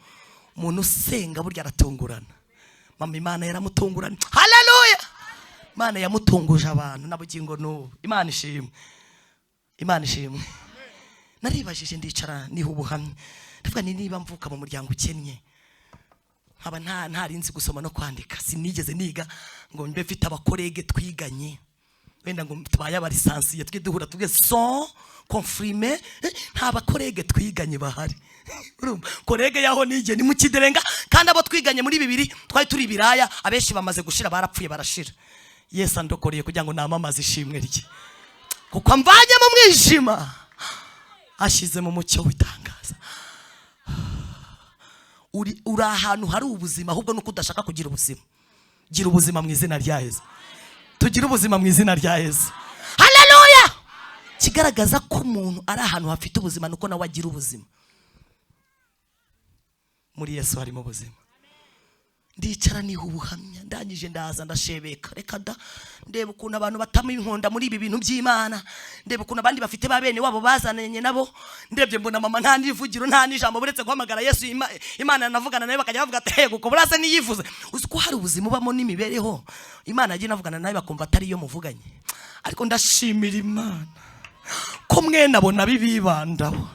Umuntu usenga burya aratungurana. Mama Imana yaramutunguranye. Haleluya! Imana yamutunguje abantu na bugingo n'ubu. Imana ishimwe, Imana ishimwe. Naribajije, ndicara, niha ubuhamya, ndavuga ni niba mvuka mu muryango ukennye, nkaba ntari nzi gusoma no kwandika, sinigeze niga ngo mbe mfite abacollègues twiganye, wenda ngo tubaye abalicenciés, tujye duhura tuvuge sont confirmés. Nta bacollègues twiganye bahari. Urumva, collège yaho nigiye ni mu Kiderenga, kandi abo twiganye muri bibiri twari turi ibiraya, abenshi bamaze gushira, barapfuye, barashira. Yesu andokoreye kugira ngo namamaze ishimwe rye, kuko amvanye mu mwijima ashyize mu mucyo w'itangaza. Uri ahantu hari ubuzima, ahubwo nuko udashaka kugira ubuzima. Gira ubuzima mu izina rya Yesu. Tugire ubuzima mu izina rya Yesu. Haleluya! Kigaragaza ko umuntu ari ahantu hafite ubuzima nuko nawe agira ubuzima. Muri Yesu harimo ubuzima. Ndicara, niha ubuhamya, ndangije ndaza ndashebeka. Reka da, ndeba ukuntu abantu batama inkonda muri ibi bintu by'Imana, ndeba ukuntu abandi bafite ba bene wabo bazananye nabo. Ndebye mbona mama nta n'ivugiro, nta n'ijambo, buretse guhamagara Yesu. Imana navugana nawe, bakajya bavuga ati hego ko burase niyivuze. Uzi ko hari ubuzima ubamo n'imibereho Imana yagiye inavugana nawe, bakumva atari iyo muvuganye? Ariko ndashimira Imana ko mwene abo bibandaho,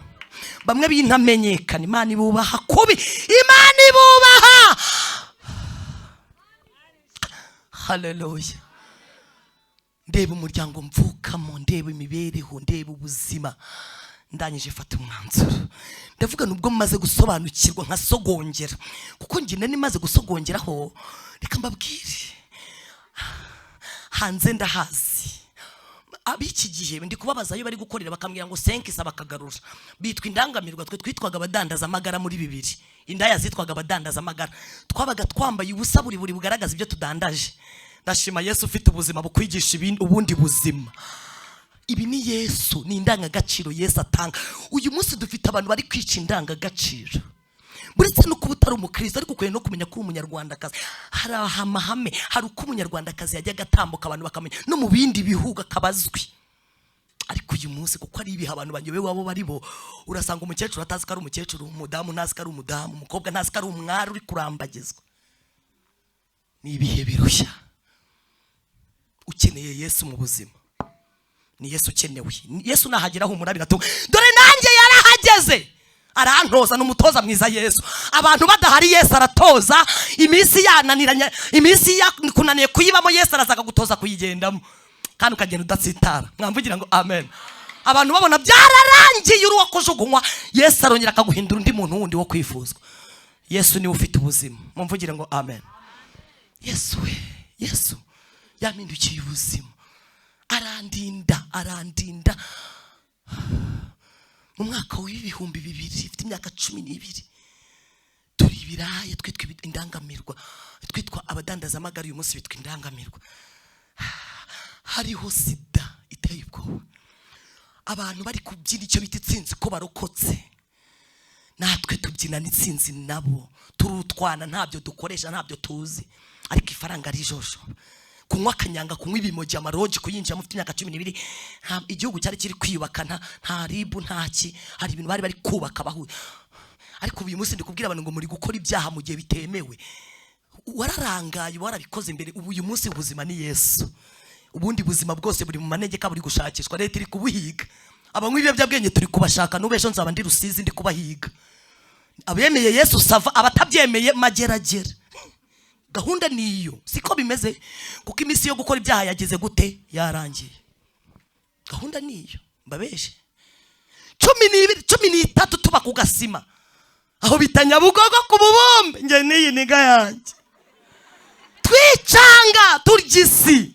bamwe b'intamenyekana, Imana ibubaha kubi, Imana ibubaha. Haleluya! Ndeba umuryango mvukamo, ndeba imibereho, ndeba ubuzima, ndangije fata umwanzuro, ndavuga nubwo maze gusobanukirwa nkasogongera, kuko njye nari maze gusogongeraho. Reka mbabwire, hanze ndahazi. Ab'iki gihe ndi kubabaza ayo bari gukorera, bakambwira ngo senkisa, bakagarura. Bitwa indangamirwa. Twe twitwaga abadandaza amagara muri bibiri. Indaya zitwaga abadandaza amagara. Twabaga twambaye ubusa buri buri bugaragaza ibyo tudandaje. Ndashima Yesu ufite ubuzima bukwigisha ubundi buzima. Ibi ni Yesu, ni indangagaciro Yesu atanga. Uyu munsi dufite abantu bari kwica indangagaciro. Buretse no kuba utari umukristo, ariko ukwiye no kumenya ko uri umunyarwandakazi. Hari amahame, hari uko umunyarwandakazi yajyaga atambuka abantu bakamenya, no mu bindi bihugu akaba azwi. Ariko uyu munsi, kuko ari ibihe abantu banyobewe abo bari bo, urasanga umukecuru atazi ko ari umukecuru, umudamu ntazi ko ari umudamu, umukobwa ntazi ko ari umwari uri kurambagizwa. Ni ibihe birushya. Ukeneye Yesu mu buzima. Ni Yesu ukenewe. Yesu nahagera humura biratunga. Dore nanjye yarahageze, arantoza. Ni umutoza mwiza Yesu. Abantu badahari, Yesu aratoza. Iminsi yananiranye, iminsi yakunaniye kuyibamo, Yesu araza akagutoza kuyigendamo, kandi ukagenda udatsitara. Mwamvugira ngo amen. Abantu babona byararangiye, uri uwo kujugunywa, Yesu arongera akaguhindura undi muntu wundi wo kwifuzwa. Yesu niwe ufite ubuzima. Mumvugire ngo amen. Yesu we, Yesu yampindukiye ubuzima, arandinda, arandinda. Mu mwaka w'2000, mfite imyaka 12, turi ibiraya, twitwa indangamirwa, twitwa abadandazamagara. Uyu munsi bitwa indangamirwa. Hariho sida iteye ubwoba, abantu bari kubyina icyo bita itsinzi ko barokotse. Natwe tubyina n'itsinzi nabo, turutwana, ntabyo dukoresha, ntabyo tuzi, ariko ifaranga rijojo, kunywa akanyanga, kunywa ibimogi, amaroji, kuyinjiramo ufite imyaka 12. Igihugu cyari kiri kwiyubaka, nta ribu, nta ki, hari ibintu bari bari kubaka bahu. Ariko uyu munsi ndi kubwira abantu ngo muri gukora ibyaha mu gihe bitemewe. Wararangaye, warabikoze mbere. Ubu uyu munsi ubuzima ni Yesu. Ubundi buzima bwose buri mu manegeka, buri gushakishwa, leta iri kubuhiga. Abanywa ibiyobyabwenge turi kubashaka. N'ubu ejo nzaba ndi Rusizi ndi kubahiga. Abemeye Yesu ça va, abatabyemeye mageragere. Gahunda niyo, siko bimeze, kuko iminsi yo gukora ibyaha yagize gute? Yarangiye. Gahunda niyo mbabeshe. 12, 13, tuba ku gasima aho bita Nyabugogo ku bubumbe, njye n'iyi niga yanjye, twicanga, turya isi.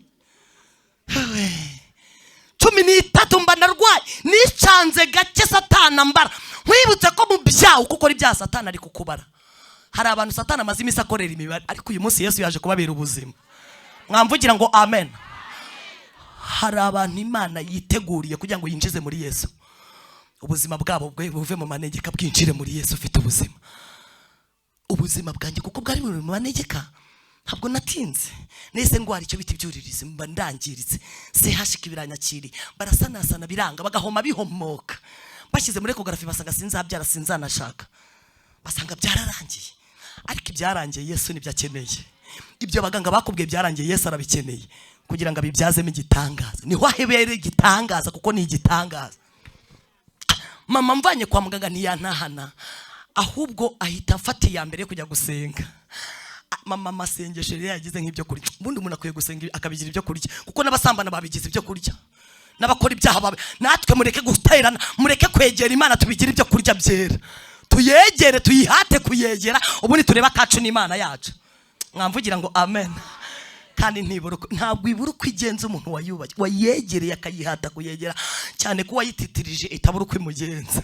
13 mba narwaye, nicanze gake, Satana mbara. Nkwibutse ko mu byaha, uko ukora ibyaha, Satana ari kukubara. Hari abantu Satana amaze iminsi akorera imibare, ariko uyu munsi Yesu yaje kubabera ubuzima. Mwamvugira ngo amen. Hari abantu Imana yiteguriye kugira ngo yinjize muri Yesu, ubuzima bwabo bwe buve mu manegeka bwinjire muri Yesu ufite ubuzima. Ubuzima bwanjye kuko bwari buri mu manegeka, ntabwo natinze. Nese ndwara icyo bita ibyuririzi, mba ndangiritse, sehashika ibiranyakiri, barasanasana biranga, bagahoma bihomoka. Bashyize muri échographie basanga sinzabyara, sinzanashaka, basanga byararangiye. Ariko ibyarangiye Yesu nibyo akeneye. Ibyo abaganga bakubwiye byarangiye, Yesu arabikeneye kugira ngo abibyazemo igitangaza. Niho ahebereye igitangaza, kuko ni igitangaza. Mama mvanye kwa muganga ntiyantahana, ahubwo ahita afata iya mbere yo kujya gusenga. Mama amasengesho rero yagize nk'ibyo kurya. Ubundi umuntu akwiye gusenga akabigira ibyo kurya, kuko n'abasambana babigize ibyo kurya, n'abakora ibyaha babi. Natwe mureke guterana, mureke kwegera Imana, tubigire ibyo kurya byera, tuyegere, tuyihate kuyegera, ubundi turebe akacu n'Imana yacu. Mwamvugira ngo amen. Kandi ntibura ntabwo ibura uko igenza umuntu wayubakiye, wayegereye, akayihata kuyegera cyane, ko wayititirije itabura uko imugenza.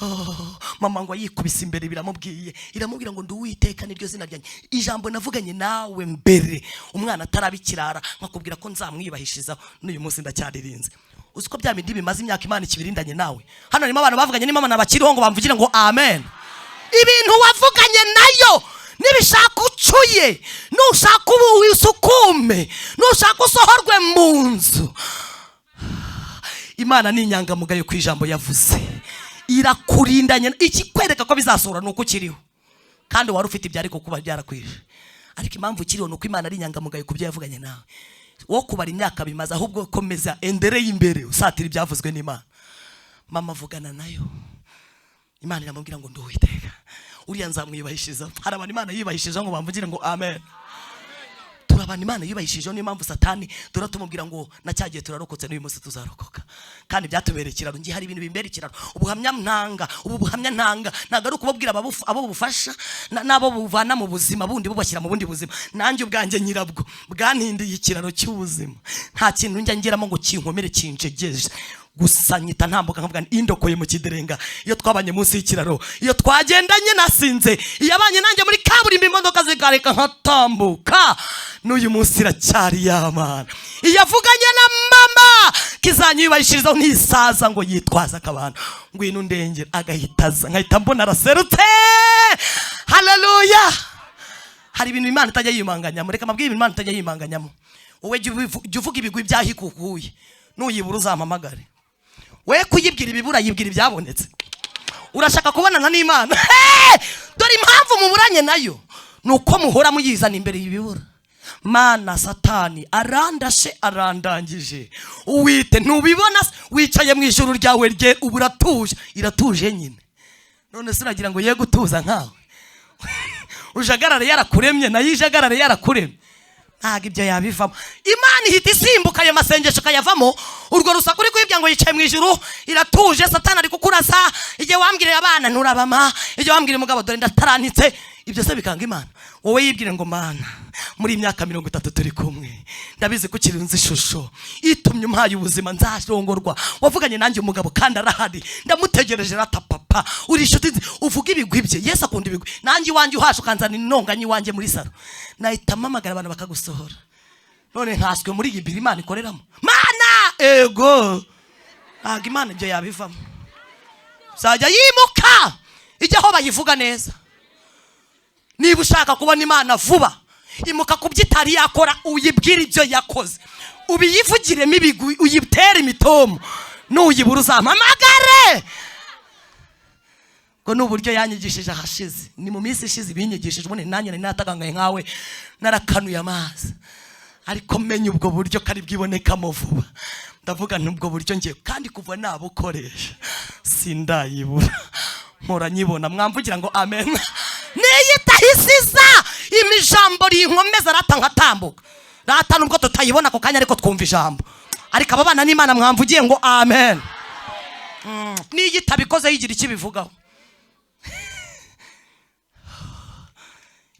Oh, mama ngo yikubise imbere, biramubwiye, iramubwira ngo: "Ndi Uwiteka, niryo zina ryanjye. Ijambo navuganye nawe mbere umwana ataraba ikirara, nkakubwira ko nzamwiyubahishirizaho, n'uyu munsi ndacyaririnze." Uzi ko bya bindi bimaze imyaka Imana ikibirindanye nawe? Hano harimo abantu bavuganye n'Imana bakiriho ngo bamvugire ngo amen. Ibintu wavuganye nayo, nibishaka ucuye, nushaka ubu wisukume, nushaka usohorwe mu nzu, Imana ni inyangamugayo ku ijambo yavuze, irakurindanye. Ikikwereka ko bizasohora ni uko ukiriho, kandi wari ufite ibyo ariko kuba byarakwije. Ariko impamvu ukiriho ni uko Imana ari inyangamugayo ku byo yavuganye nawe. Wo kubara imyaka bimaze, ahubwo komeza endereye imbere, usatira ibyavuzwe n'Imana. Mama avugana nayo, Imana iramubwira ngo: "Ndi Uwiteka, uriya nzamwiyubahishiriza." Hari abantu Imana yiyubahishije ngo bamvugire ngo amen. Turi abantu Imana yubahishije, niyo mpamvu Satani duhora tumubwira ngo na cya gihe turarokotse, n'uyu munsi tuzarokoka. Kandi byatubereye ikiraro. Ngiye hari ibintu bimbera ikiraro. Ubuhamya ntanga, ubu buhamya ntanga, ntabwo ari ukubabwira abo bufasha n'abo buvana mu buzima bundi bubashyira mu bundi buzima. Nanjye ubwanjye nyirabwo bwantindiye ikiraro cy'ubuzima. Nta kintu njya ngeramo ngo kinkomere, kinjegeje. Gusa nyita ntambuka nkavuga nti: "Indokoye mu kiderenga, iyo twabanye munsi y'ikiraro, iyo twagendanye nasinze, iyo abanye nanjye muri kaburimbo imodoka zikareka nkatambuka, n'uyu munsi iracyari yamana." Iyo avuganye na mama kizanyubahishirizaho, ntisaza ngo yitwaze akabana, ngwino ndengera, agahita aza, nkahita mbona araserutse. Haleluya! Hari ibintu Imana itajya yimanganyamo. Reka mabwire ibintu Imana itajya yimanganyamo. Wowe jya uvuga ibigwi by'aho ikukuye, nuyibura uzampamagare. We kuyibwira ibibura, yibwira ibyabonetse. Urashaka kubonana n'Imana? Hey! Dore impamvu muburanye nayo ni uko muhora muyizana imbere y'ibibura. Mana, Satani arandashe, arandangije. Uwite ntubibona se? Wicaye mu ijuru ryawe rye, ubu uratuje. Iratuje nyine. None se uragira ngo ye gutuza nkawe? Ujagarare yarakuremye, nayo ijagarare yarakuremye. Ntabwo ibyo yabivamo. Imana ihita isimbuka ayo masengesho ikayavamo. Urwo rusaku uri kwibwira ngo yicaye mu ijuru iratuje, Satani ari kukurasa. Igihe wambwiriye abana nturabama, igihe wambwiriye umugabo dore ndatarantitse, ibyo se bikanga Imana? Wowe yibwire ngo: "Mana, muri iyi myaka 30 turi kumwe, ndabizi ko ukiri nzi ishusho itumye umpaye ubuzima. Nzarongorwa, wavuganye nanjye umugabo kandi arahari, ndamutegereje." Rata papa, uri inshuti uvuga ibigwi bye. Yesu akunda ibigwi. Nanjye iwanjye uhashe ukanzana intonganya iwanjye muri salo, nahita mpamagara abantu bakagusohora. None nkaswe muri iyi biri Imana ikoreramo. Mana, ego, ntabwo Imana ibyo yabivamo. Zajya yimuka ijya aho bayivuga neza. Niba ushaka kubona Imana vuba, imuka ku byo itari yakora, uyibwire ibyo yakoze, ubiyivugiremo ibigwi, uyitere imitomo. Nuyibura uzampamagare. Ngo ni uburyo yanyigishije ahashize, ni mu minsi ishize ibinyigishije. Ubundi nanjye nari natagangaye nkawe, narakanuye amazi, ariko menya ubwo buryo kari bwibonekamo vuba. Ndavuga nti ubwo buryo ngiye, kandi kuva nabukoresha sindayibura, mpora nyibona. Mwamvugira ngo amen. Niyo itahisiza imijambo rinkomeza, rata nkatambuka. Rata nubwo tutayibona ako kanya, ariko twumva ijambo. Ariko aba bana n'Imana, mwamvugiye ngo amen. Niyo itabikoze yigira icyo ibivugaho.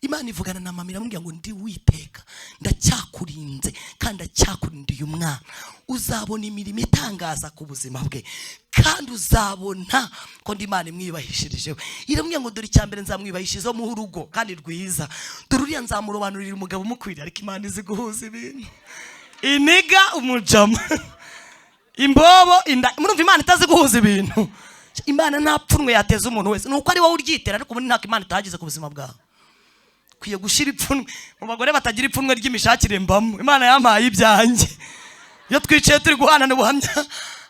Imana ivugana na mama, iramubwira ngo: "Ndi Witeka, ndacyakurinze kandi ndacyakurinda uyu mwana. Uzabona imirimo itangaza ku buzima bwe, kandi uzabona ko ndi Imana imwibahishirijeho." Iramubwira ngo: "Dore icya mbere, nzamwibahishirizaho muhe urugo kandi rwiza. Dore uriya nzamurobanurira umugabo umukwiriye." Ariko Imana izi guhuza ibintu. Iniga umujama imbobo inda, murumva Imana itazi guhuza ibintu? Imana nta pfunwe yateza umuntu wese, ni uko ari wowe uryitera, ariko ubundi ntako Imana itagize ku buzima bwawe. Ukwiye gushyira ipfunwe mu bagore batagira ipfunwe ry'imishakire mbamo. Imana yampaye ibyanjye. Iyo twicaye turi guhanana ubuhamya,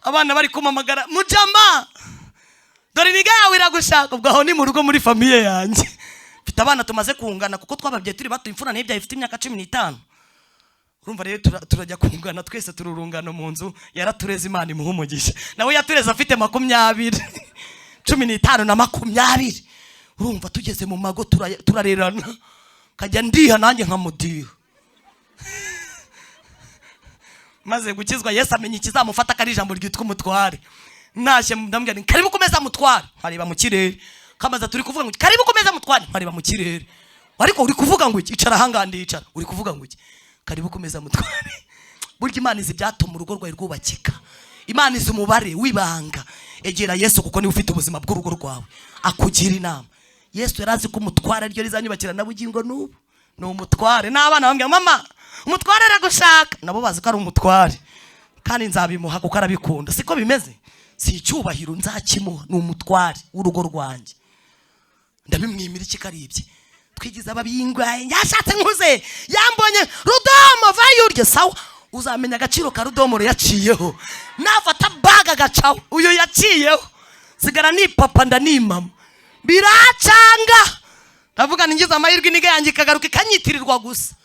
abana bari kumamagara: "Mujama, dore iniga yawe iragushaka." Ubwo aho ni mu rugo, muri famille yanjye mfite abana tumaze kungana, kuko twababyeyi turi bato. Imfura ntibyaye ifite imyaka 15. Urumva rero turajya kungana twese, turi urungano mu nzu. Yaratureze, Imana imuha umugisha. Nawe yatureze afite 20, 15 na 20. Urumva tugeze mu mago turarerana, kajya ndiha nanjye nkamudiha. Maze gukizwa, Yesu amenya ikizamufata ko ari ijambo ryitwa umutware. Ntashye ndamubwira nti: "Karibu kumeza mutware." Nkareba mu kirere. Kamaza: "Turi kuvuga ngo iki?" "Karibu kumeza mutware." Nkareba mu kirere. "Ariko uri kuvuga ngo iki?" "Icara ahangaha." Ndicara. "Uri kuvuga ngo iki?" "Karibu kumeza mutware." Burya Imana izi ibyatuma urugo rwawe rwubakika. Imana izi umubare w'ibanga. Egera Yesu, kuko niwe ufite ubuzima bw'urugo rwawe, akugira inama. Yesu yari azi ko umutware ariryo rizanyubakira na bugingo n'ubu ni umutware. N'abana bambwira: "Mama, umutware aragushaka." Nabo bazi ko ari umutware, kandi nzabimuha kuko arabikunda. Siko bimeze? Si icyubahiro, nzakimuha. Ni umutware w'urugo rwanjye, ndabimwimira iki karibye? Twigize ababingwaye. Yashatse nkuze, yambonye rudomo vayurye. Sawa, uzamenya agaciro ka rudomoro yaciyeho nafata baga agacaho. Uyu yaciyeho, sigara ni papa ndanimama, biracanga. Ndavuga ngize amahirwe iniga yanjye ikagaruka ikanyitirirwa gusa.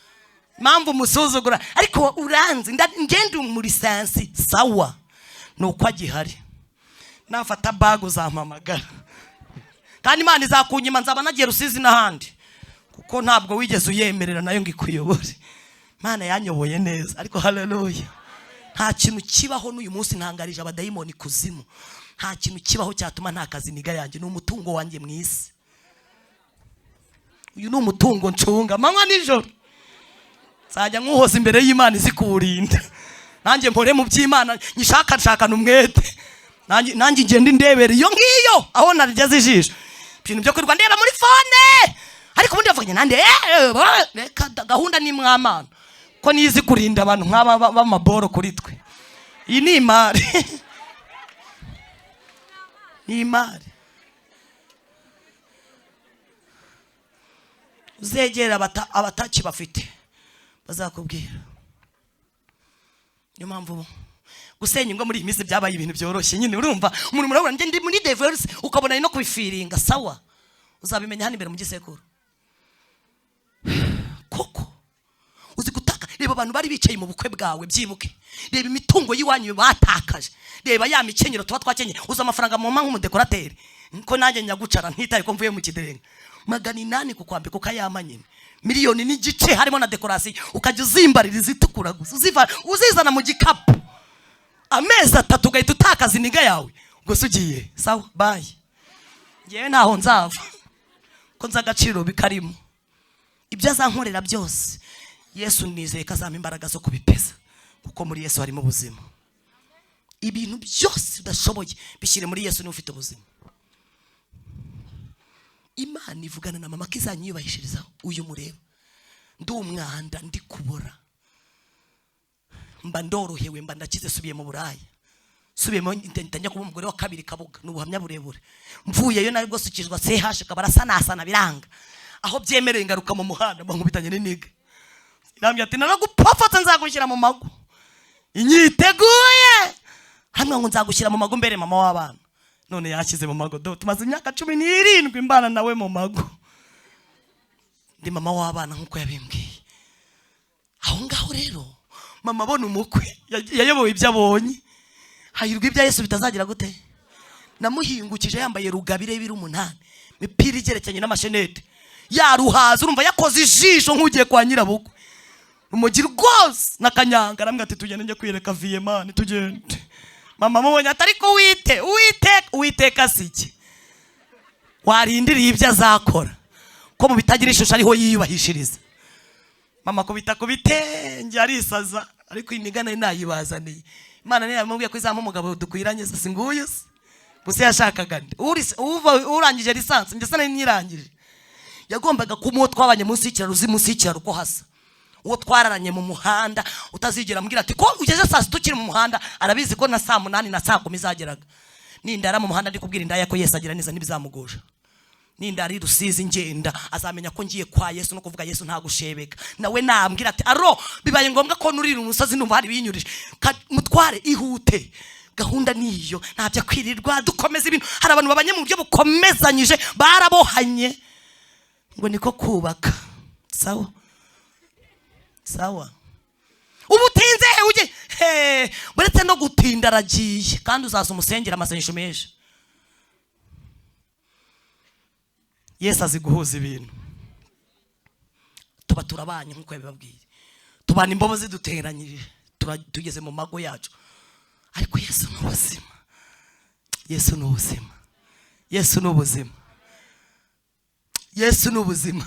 Impamvu umusuzugura, ariko uranzi ngende muri sansi. Sawa, ni uko agihari. Nafata baga uzampamagara, kandi Imana izakunyima, nzaba nagiye Rusizi n'ahandi, kuko ntabwo wigeze uyemerera nayo ngo ikuyobore. Imana yanyoboye neza, ariko haleluya. Nta kintu kibaho n'uyu munsi ntangarije abadayimoni kuzimu. Nta kintu kibaho cyatuma nta kazi niga yanjye. Ni umutungo wanjye mu isi. Uyu ni umutungo ncunga amanywa nijoro. Nzajya nkuhoza imbere y'Imana izi kuwurinda. Nanjye mpore mu by'Imana, nyishakashakana umwete. Nanjye ngenda indebera iyo ngiyo aho narigeze ijisho. Ibintu byo kwirirwa ndeba muri phone, ariko ubundi bavuganye nande? Reka gahunda ni mwamana ko nizi kurinda abantu nk'aba b'amaboro kuri twe. Iyi ni imari, ni imari. Uzegera abataki bafite bazakubwira. Niyo mpamvu gusenya ingo muri iyi minsi byabaye ibintu byoroshye nyine. Urumva umuntu murabona njye ndi muri divorce, ukabona ari no kubifiringa. Sawa, uzabimenya hano imbere mu gisekuru. Koko uzi gutaka? Reba abantu bari bicaye mu bukwe bwawe, byibuke. Reba imitungo y'iwanyu batakaje. Reba ya mikenyero tuba twakenyeye. Uzi amafaranga muma nk'umudekorateri, ko nanjye nyagucara ntitaye ko mvuye mu kiderenga, 800 kukwambika ukayama nyine. 1.5 miliyoni harimo na décoration, ukajya uzimbarira izitukura gusa, uzizana mu gikapu amezi 3, ugahita utakaza iniga yawe. Ubwo se ugiye? Sawa, bye. Ngewe ntaho nzava ko nzi agaciro bikarimo. Ibyo azankorera byose, Yesu nizeye ko azampa imbaraga zo kubipeza, kuko muri Yesu harimo ubuzima. Ibintu byose udashoboye, bishyire muri Yesu, niba ufite ubuzima. Imana ivugana na mama ko izanyiyubahishirizaho. Uyu mureba, ndi umwanda, ndi kubora, mba ndorohewe, mba ndakize. Subiye mu Buraya, subiyemo, njya kuba umugore wa kabiri Kabuga. Ni ubuhamya burebure. Mvuyeyo nari rwose ukizwa CH kabarasanasana, biranga aho byemereye, ngaruka mu muhanda, mba nkubitanye n'iniga. Irambwira ati: "Naragupfapfatse, nzagushyira mu mago." Inyiteguye hamwe ngo nzagushyira mu mago mbere mama w'abana. None yashyize mu mago do, tumaze imyaka 17 mbana nawe mu mago, ndi mama w'abana nk'uko yabimbwiye. Aho ngaho rero mama abona umukwe, yayobowe ibyo abonye. Hahirwa ibya Yesu bitazagira gute. Namuhingukije yambaye rugabire y'ibiro 8, imipira igerekeranye n'amashenete, yaruhaza. Urumva yakoze ijisho nk'ugiye kwa nyirabukwe, umugi rwose n'akanyanga. Arambwira ati: "Tugende njye kwiyereka viyemani, tugende." Mama amubonye ati: "Ariko wite Uwiteka, Uwiteka si iki warindiriye ibyo azakora, ko mu bitagira ishusho ariho yiyubahishiriza." Mama kubita ku bitenge arisaza, ariko iyi migani nayibazaniye. Imana niyo yamubwiye ko izampa umugabo dukwiranye. Se nguyu se gusa yashakaga nde? Urangije licence, njye se nari nyirangije. Yagombaga kuba uwo twabanye munsi y'ikiraro, uzi munsi y'ikiraro uko hasa, uwo twararanye mu muhanda, utazigera ambwira ati: "Ko ugeze saa 6 ukiri mu muhanda?" Arabizi ko na saa 8 na saa 10 zageraga nindara mu muhanda ndi kubwira indaya ko Yesu agira neza, ntibizamugusha. Nindara i Rusizi ngenda, azamenya ko ngiye kwa Yesu no kuvuga Yesu nta gushebeka. Nawe nambwira ati: "Aro bibaye ngombwa ko nurira umusozi, numva hari binyurije." Mutware ihute, gahunda niyo, ntabyo kwirirwa dukomeza ibintu. Hari abantu babanye mu buryo bukomezanyije, barabohanye ngo niko kubaka. Sawa sawa, ubu utinze he? Ujye he? Uretse no gutinda aragiye, kandi uzaza umusengera amasengesho menshi. Yesu azi guhuza ibintu. Tuba turabanye nk'uko yabibabwiye, tubana imbobo ziduteranyije, tugeze mu mago yacu. Ariko Yesu ni ubuzima, Yesu ni ubuzima, Yesu ni ubuzima, Yesu ni ubuzima.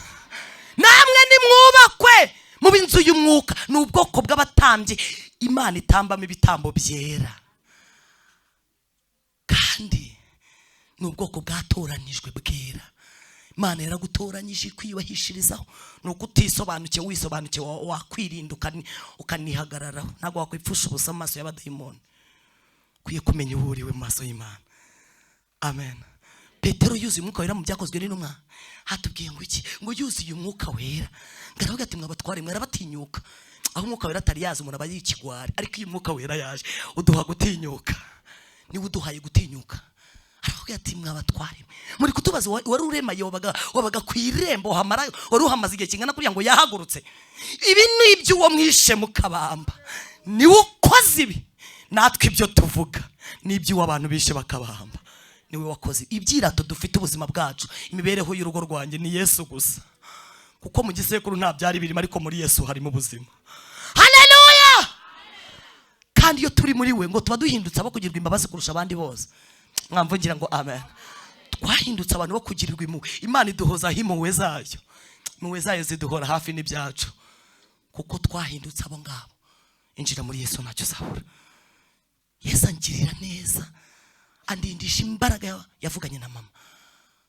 Namwe nimwubakwe mu b'inzu y'umwuka, ni ubwoko bw'abatambyi Imana itambamo ibitambo byera, kandi ni ubwoko bwatoranijwe bwera. Imana yaragutoranyije kwiyubahishirizaho. Ni uko utisobanukiwe. Wisobanukiwe wakwirinda ukanihagararaho, ntabwo wakwipfusha ubusa mu maso y'abadayimoni. Ukwiye kumenya uwo uriwe mu maso y'Imana. Amen. Petero yuzuye Umwuka Wera, mu Byakozwe n'Intumwa hatubwiye ngo iki? Ngo yuzuye Umwuka Wera, ngo aravuga ati: "Mwabatware mwarabatinyuka." Aho Umwuka Wera atari yaza, umuntu aba yikigwari, ariko iyo Umwuka Wera yaje uduha gutinyuka, niwe uduhaye gutinyuka. Aravuga ati: "Mwabatware, muri kutubaza wari uremaye, wabaga ku irembo, hamara wari uhamaze igihe kingana kuriya, ngo yahagurutse. Ibi ni iby'uwo mwishe mukabamba, niwe ukoze ibi. Natwe ibyo tuvuga ni iby'uwo abantu bishe bakabamba, niwe wakoze ibyirato dufite. Ubuzima bwacu, imibereho y'urugo rwanjye ni Yesu gusa, kuko mu gisekuru nta byari birimo, ariko muri Yesu harimo ubuzima." Haleluya! Kandi iyo turi muri we, ngo tuba duhindutse abo kugirirwa imbabazi kurusha abandi bose. Mwamvugira ngo amen. Twahindutse abantu bo kugirirwa impuhwe. Imana iduhozaho impuhwe zayo, impuhwe zayo ziduhora hafi n'ibyacu, kuko twahindutse abo ngabo. Injira muri Yesu, ntacyo uzabura. Yesu angirira neza, andindisha imbaraga. Yavuganye na mama.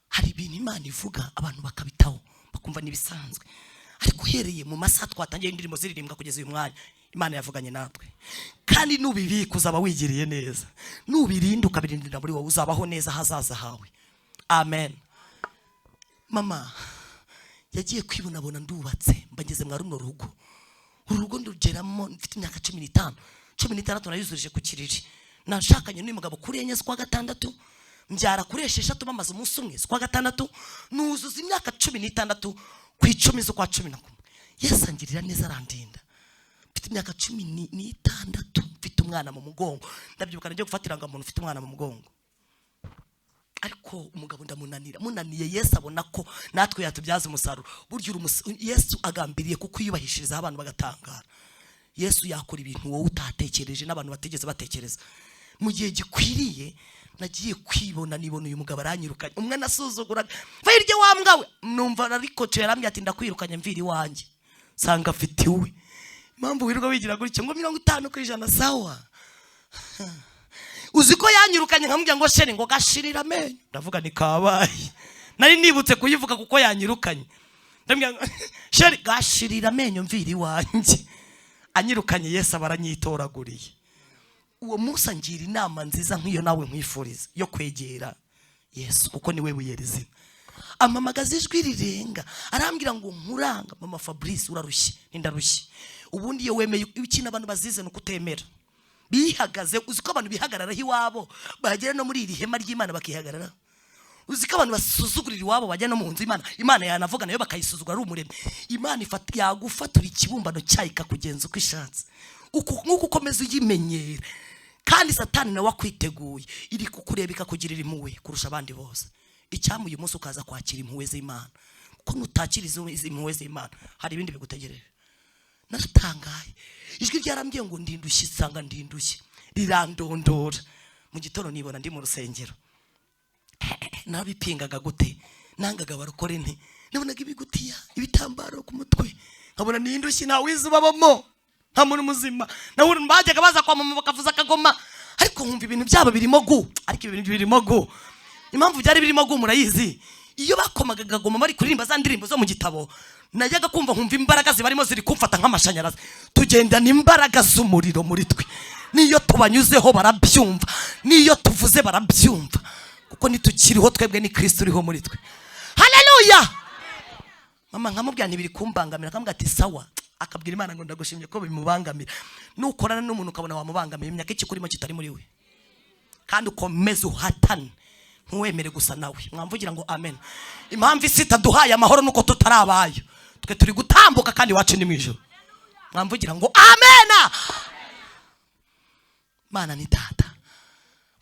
Hari ibintu Imana ivuga abantu bakabitaho, bakumva n'ibisanzwe, ariko uhereye mu masaha twatangiye indirimbo ziririmbwa kugeza uyu mwanya, Imana yavuganye natwe. Kandi nubibika uzaba wigiriye neza, nubirinda ukabirindira muri wowe, uzabaho neza ahazaza hawe. Amen. Mama yagiye kwibonabona ndubatse, mba ngeze mwa runo rugo. Uru rugo ndugeramo mfite imyaka 15, 16 nayuzurije ku kiriri. Nashakanye n'uyu mugabo kuri 4 z'ukwa gatandatu, mbyara kuri 6, bamaze umunsi umwe z'ukwa gatandatu, nuzuza imyaka 16 ku 10 z'ukwa 11. Yesu angirira neza, arandinda. Mfite imyaka 16, mfite umwana mu mugongo. Ndabyibuka nagiye gufata irangamuntu mfite umwana mu mugongo. Ariko umugabo ndamunanira, munaniye Yesu abona ko natwe yatubyaza umusaruro. Burya Yesu agambiriye kukwiyubahishirizaho abantu bagatangara. Yesu yakora ibintu wowe utatekereje n'abantu batigeze batekereza. Mu gihe gikwiriye nagiye kwibona, nibona uyu mugabo aranyirukanye, umwe nasuzuguraga, va hirya wa mbwa we. Numva ariko yarambwiye ati ndakwirukanye, mvira iwanjye. Nsanga afite iwe. Impamvu wirirwa wigira gutya ngo 50% sawa. Uzi ko yanyirukanye nkamubwira ngo chéri, ngo gashirira amenyo. Ndavuga ni kabaye, nari nibutse kuyivuga kuko yanyirukanye. Ndamubwira ngo chéri, gashirira amenyo, mvira iwanjye. Anyirukanye, Yesu aba aranyitoraguriye. Uwo munsi angira inama nziza nk'iyo nawe nkwifuriza yo kwegera Yesu, kuko niwe buye rizima. Amamagaza ijwi rirenga, arambwira ngo nkuranga mama Fabrice, urarushye. Nindarushye. Ubundi iyo wemeye ikintu, abantu bazize ni ukutemera bihagaze. Uzi ko abantu bihagararaho iwabo, bagera no muri iri hema ry'Imana bakihagararaho? Uzi ko abantu basuzugurira iwabo, bajya no mu nzu y'Imana, Imana yanavuga nayo bakayisuzugura? Ari umuremyi Imana ifata, yagufatura ikibumbano cyayo ikakugenza uko ishatse. Nk'uko ukomeza uyimenyera, kandi Satani nawe akwiteguye, iri kukureba ikakugirira impuhwe kurusha abandi bose. Icyampa uyu munsi ukaza kwakira impuhwe z'Imana, kuko nutakira izi impuhwe z'Imana hari ibindi bigutegereje. Naratangaye, ijwi ryarambwiye ngo ndindushye, nsanga ndindushye, rirandondora. Mu gitondo nibona ndi mu rusengero. Nabipingaga gute? Nangaga abarokore nte? Nabonaga ibigutiya, ibitambaro ku mutwe, nkabona nindushye, nta wizi babamo, nta muntu muzima. Nawe bajyaga baza kwa mama bakavuza akagoma, ariko nkumva ibintu byabo birimo gu, ariko ibintu birimo gu. Impamvu byari birimo gu murayizi. Iyo bakomaga akagoma bari kuririmba za ndirimbo zo mu gitabo, najyaga kumva nkumva imbaraga zibarimo ziri kumfata nk'amashanyarazi. Tugendana imbaraga z'umuriro muri twe, niyo tubanyuzeho barabyumva, niyo tuvuze barabyumva, kuko nitukiriho twebwe, ni Kristo uriho muri twe. Haleluya! Mama nkamubwira ntibiri kumbangamira, akamubwira ati sawa, akabwira Imana ngo ndagushimye ko bimubangamira. Nukorana n'umuntu ukabona wamubangamiye, imyaka ikikurimo kitari muri we, kandi ukomeze uhatane, ntuwemere gusa nawe. Mwamvugira ngo amen. Impamvu isi itaduhaye amahoro nuko tutarabayo. Twe turi gutambuka kandi iwacu ni mu ijuru. Mwamvugira ngo amena. Mana ni Data.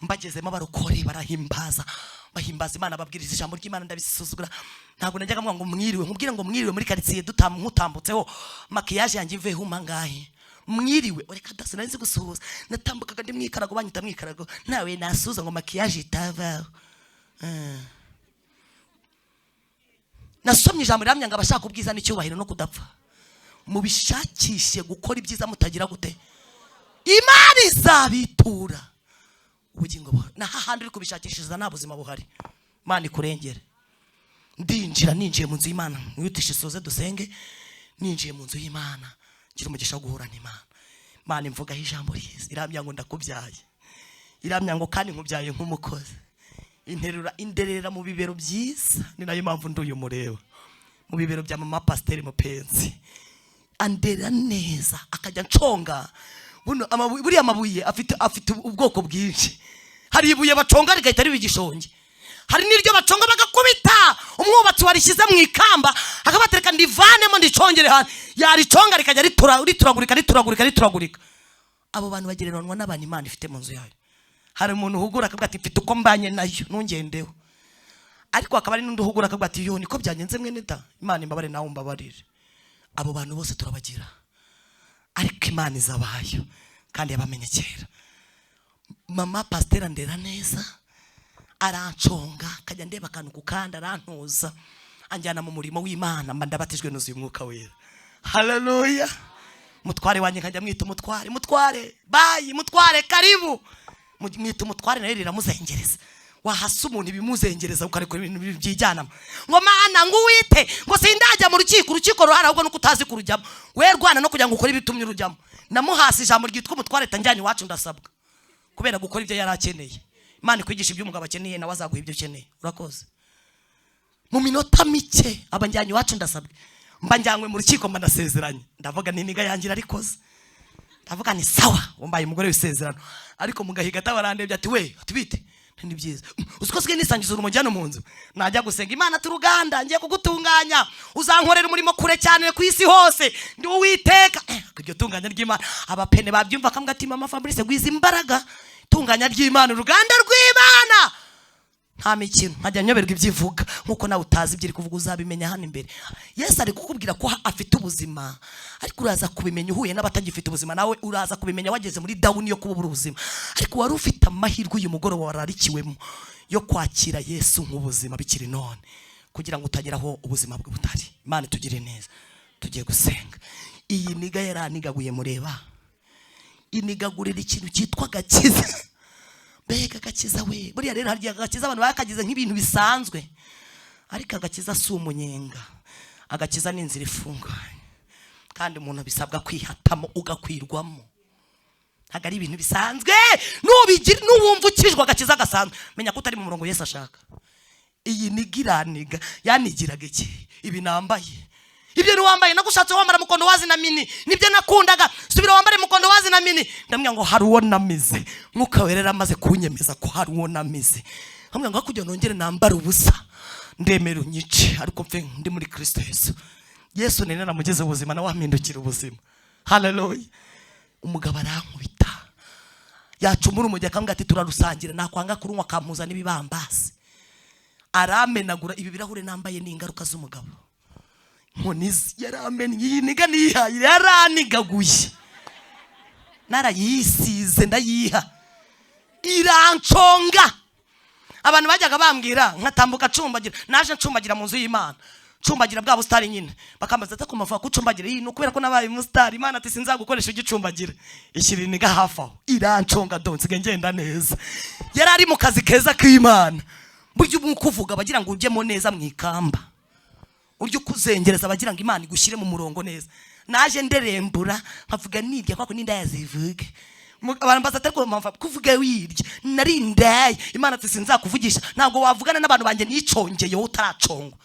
Mbagezemo, abarokore barahimbaza, bahimbaza Imana, babwiriza ijambo ry'Imana, ndabisuzugura. Ntabwo najyaga mvuga ngo mwiriwe, nkubwire ngo mwiriwe muri karitsiye nkutambutseho, maquillage yanjye iveho umangahe, mwiriwe, reka dasi. Nari nzi gusuhuza, natambukaga ndi mwikarago, banyita mwikarago, nawe nasuhuza ngo maquillage itavaho. Nasomye ijambo riramya ngo abashaka ubwiza n'icyubahiro no kudapfa, mubishakishe gukora ibyiza mutagira gute, Imana izabitura ubugingo buhari. Na hahandi uri kubishakishiriza nta buzima buhari. Imana ikurengere. Ndinjira, ninjiye mu nzu y'Imana, mwihutishe isoze dusenge. Ninjiye mu nzu y'Imana, ngira umugisha wo guhura n'Imana. Imana imvugaho ijambo ryiza, irambwira ngo ndakubyaye, irambwira ngo kandi nkubyaye nk'umukozi. Interura inderera mu bibero byiza, ni nayo mpamvu nduyu mureba mu bibero bya mama pasiteri Mupenzi. Andera neza, akajya nconga buno buriya amabuye afite ubwoko bwinshi. Hari ibuye baconga rigahita riba igishonge, hari n'iryo baconga bagakubita umwubatsi warishyize mu ikamba akabatereka ndivanemo ndicongere hano, yariconga rikajya rituragurika, rituragurika, rituragurika. Abo bantu bagereranwa n'abantu Imana ifite mu nzu yayo. Hari umuntu uhugura akavuga ati mfite uko mbanye nayo, ntungendeho. Ariko hakaba hari n'undi uhugura akavuga ati yo niko byagenze mwene da, Imana imbabare nawe umbabarire. Abo bantu bose turabagira, ariko Imana izabayo kandi yabamenye kera. Mama pasiteri andera neza, aranconga, akajya ndeba akantu ku kandi, arantuza, anjyana mu murimo w'Imana, mba ndabatijwe nuzuye Umwuka Wera. Haleluya! Mutware wanjye nkajya mwita umutware, mutware bayi, mutware karibu. Mwita umutware nawe riramuzengereza. Wahasa umuntu ibimuzengereza, ukarekura ibintu byijyanamo, ngo Mana, ngo uwite, ngo sindajya mu rukiko. Urukiko ruhari, ahubwo nuko utazi kurujyamo. We rwana no kugira ngo ukore ibitumye urujyamo. Namuhasi ijambo ryitwa umutware, tanjyanye iwacu ndasabwa kubera gukora ibyo yari akeneye. Imana ikwigisha ibyo umugabo akeneye, nawe azaguha ibyo ukeneye. Urakoze. Mu minota mike aba njyanye iwacu ndasabwe, mba njyanywe mu rukiko, mba ndasezeranye. Ndavuga ni niga yanjye irarikoze, ndavuga ni sawa, wambaye umugore w'isezerano. Ariko mu gahiga atabarandebye ati we, ati bite? Ni byiza. Uzi ko sigaye nisangiza urumogi hano mu nzu? Najya gusenga Imana turuganda, ngiye kugutunganya, uzankorera umurimo kure cyane ku isi hose, ndi Uwiteka. Iryo tunganya ry'Imana, abapene babyumva akambwa ati mama Fabrice, gwiza imbaraga, tunganya ry'Imana, uruganda rw'Imana. Nta mikino, nkajya nyoberwa ibyo ivuga, nkuko nawe utazi ibyo iri kuvuga. Uzabimenya hano imbere. Yesu ari kukubwira ko afite ubuzima, ariko uraza kubimenya uhuye n'abatagifite ubuzima. Nawe uraza kubimenya wageze muri down yo kubura ubuzima. Ariko wari ufite amahirwe uyu mugoroba wararikiwemo yo kwakira Yesu nk'ubuzima bikiri none, kugira ngo utageraho ubuzima bwe butari. Imana itugire neza. Tugiye gusenga. Iyi nigga yaranigaguye, mureba, inigagurira ikintu cyitwa agakiza. Mbega agakiza we! Buriya rero harya agakiza abantu bakagize nk'ibintu bisanzwe, ariko agakiza si umunyenga. Agakiza ni inzira ifunganye, kandi umuntu bisabwa kwihatamo ugakwirwamo. Ntabwo ari ibintu bisanzwe. Nubigira, nuwumva ukijwe agakiza gasanzwe, menya ko utari mu murongo Yesu ashaka. Iyi nigga iraniga. Yanigiraga iki? Ibi nambaye, ibyo ntiwambaye. Nagushatse wambara mukondo wazi na mini, nibyo nakundaga. Subira wambare mukondo wazi na mini. Ndamubwira ngo hari uwo namize. Mwuka Wera yari amaze kunyemeza ko hari uwo namize. Ndamubwira ngo kugira nongere nambare ubusa, ndemera unyice, ariko mfe ndi muri Kristo Yesu. Yesu nari naramugeze ubuzima, nawe ampindukira ubuzima. Haleluya! Umugabo arankubita, yacumura umujyi akambwira ati turarusangira, nakwanga kurunywa akampuza n'ibibambasi, aramenagura. Ibi birahure nambaye ni ingaruka z'umugabo. Inkoni ze yaramennye. Iyi nigga niyihaye, yaranigaguye, narayisize, ndayiha, iranconga. Abantu bajyaga bambwira nkatambuka ncumbagira. Naje ncumbagira mu nzu y'Imana, ncumbagira bwa busitari nyine, bakambaza ati ko mavuga kucumbagira iyi? Ni ukubera ko nabaye umusitari. Imana ati sinzagukoresha ugicumbagira. Ishyira inigga hafi aho, iranconga. Do nsigaye ngenda neza. Yari ari mu kazi keza k'Imana. Burya ubu kuvuga bagira ngo ujyemo neza mu ikamba, urya ukuzengereza bagira ngo Imana igushyire mu murongo neza. Naje nderembura, nkavuga nirya kwako n'indaya zivuge. Abantu baza ati ariko mpamvu kuvuga wirya? Nari indaya. Imana ati sinzakuvugisha, ntabwo wavugana n'abantu banjye nicongeye wowe utaracongwa.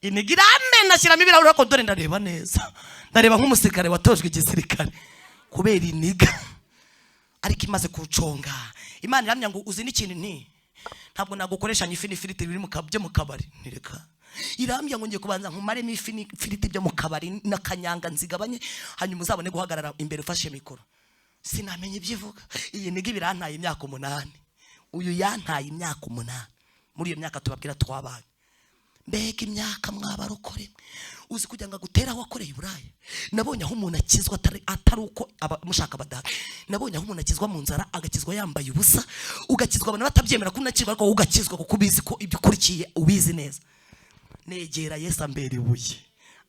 Inigga iramena, ashyiramo ibirahuri, ariko dore ndareba neza, ndareba nk'umusirikare watojwe igisirikare kubera inigga. Ariko imaze kuconga, Imana iramya ngo uzi n'ikintu, nti ntabwo nagukoresha ifi n'ifiriti biri byo mu kabari. Ntireka, irambya ngo ngiye kubanza nkumaremo ifi n'ifiriti byo mu kabari n'akanyanga, nzigabanye, hanyuma uzabone guhagarara imbere ufashe mikoro. Sinamenya ibyo ivuga. Iyi nigga birantaye imyaka 8. Uyu yantaye imyaka 8. Muri iyo myaka tubabwira twabanye, mbega imyaka mwabarokore! Uzi kugira ngo agutere aho wakoreye uburaya? Nabonye aho umuntu akizwa atari uko mushaka abadaha. Nabonye aho umuntu akizwa mu nzara, agakizwa yambaye ubusa, ugakizwa abantu batabyemera ko unakizwa, ariko wowe ugakizwa kuko ubizi ko ibyo ukurikiye ubizi neza. Negera Yesu, ambera ibuye,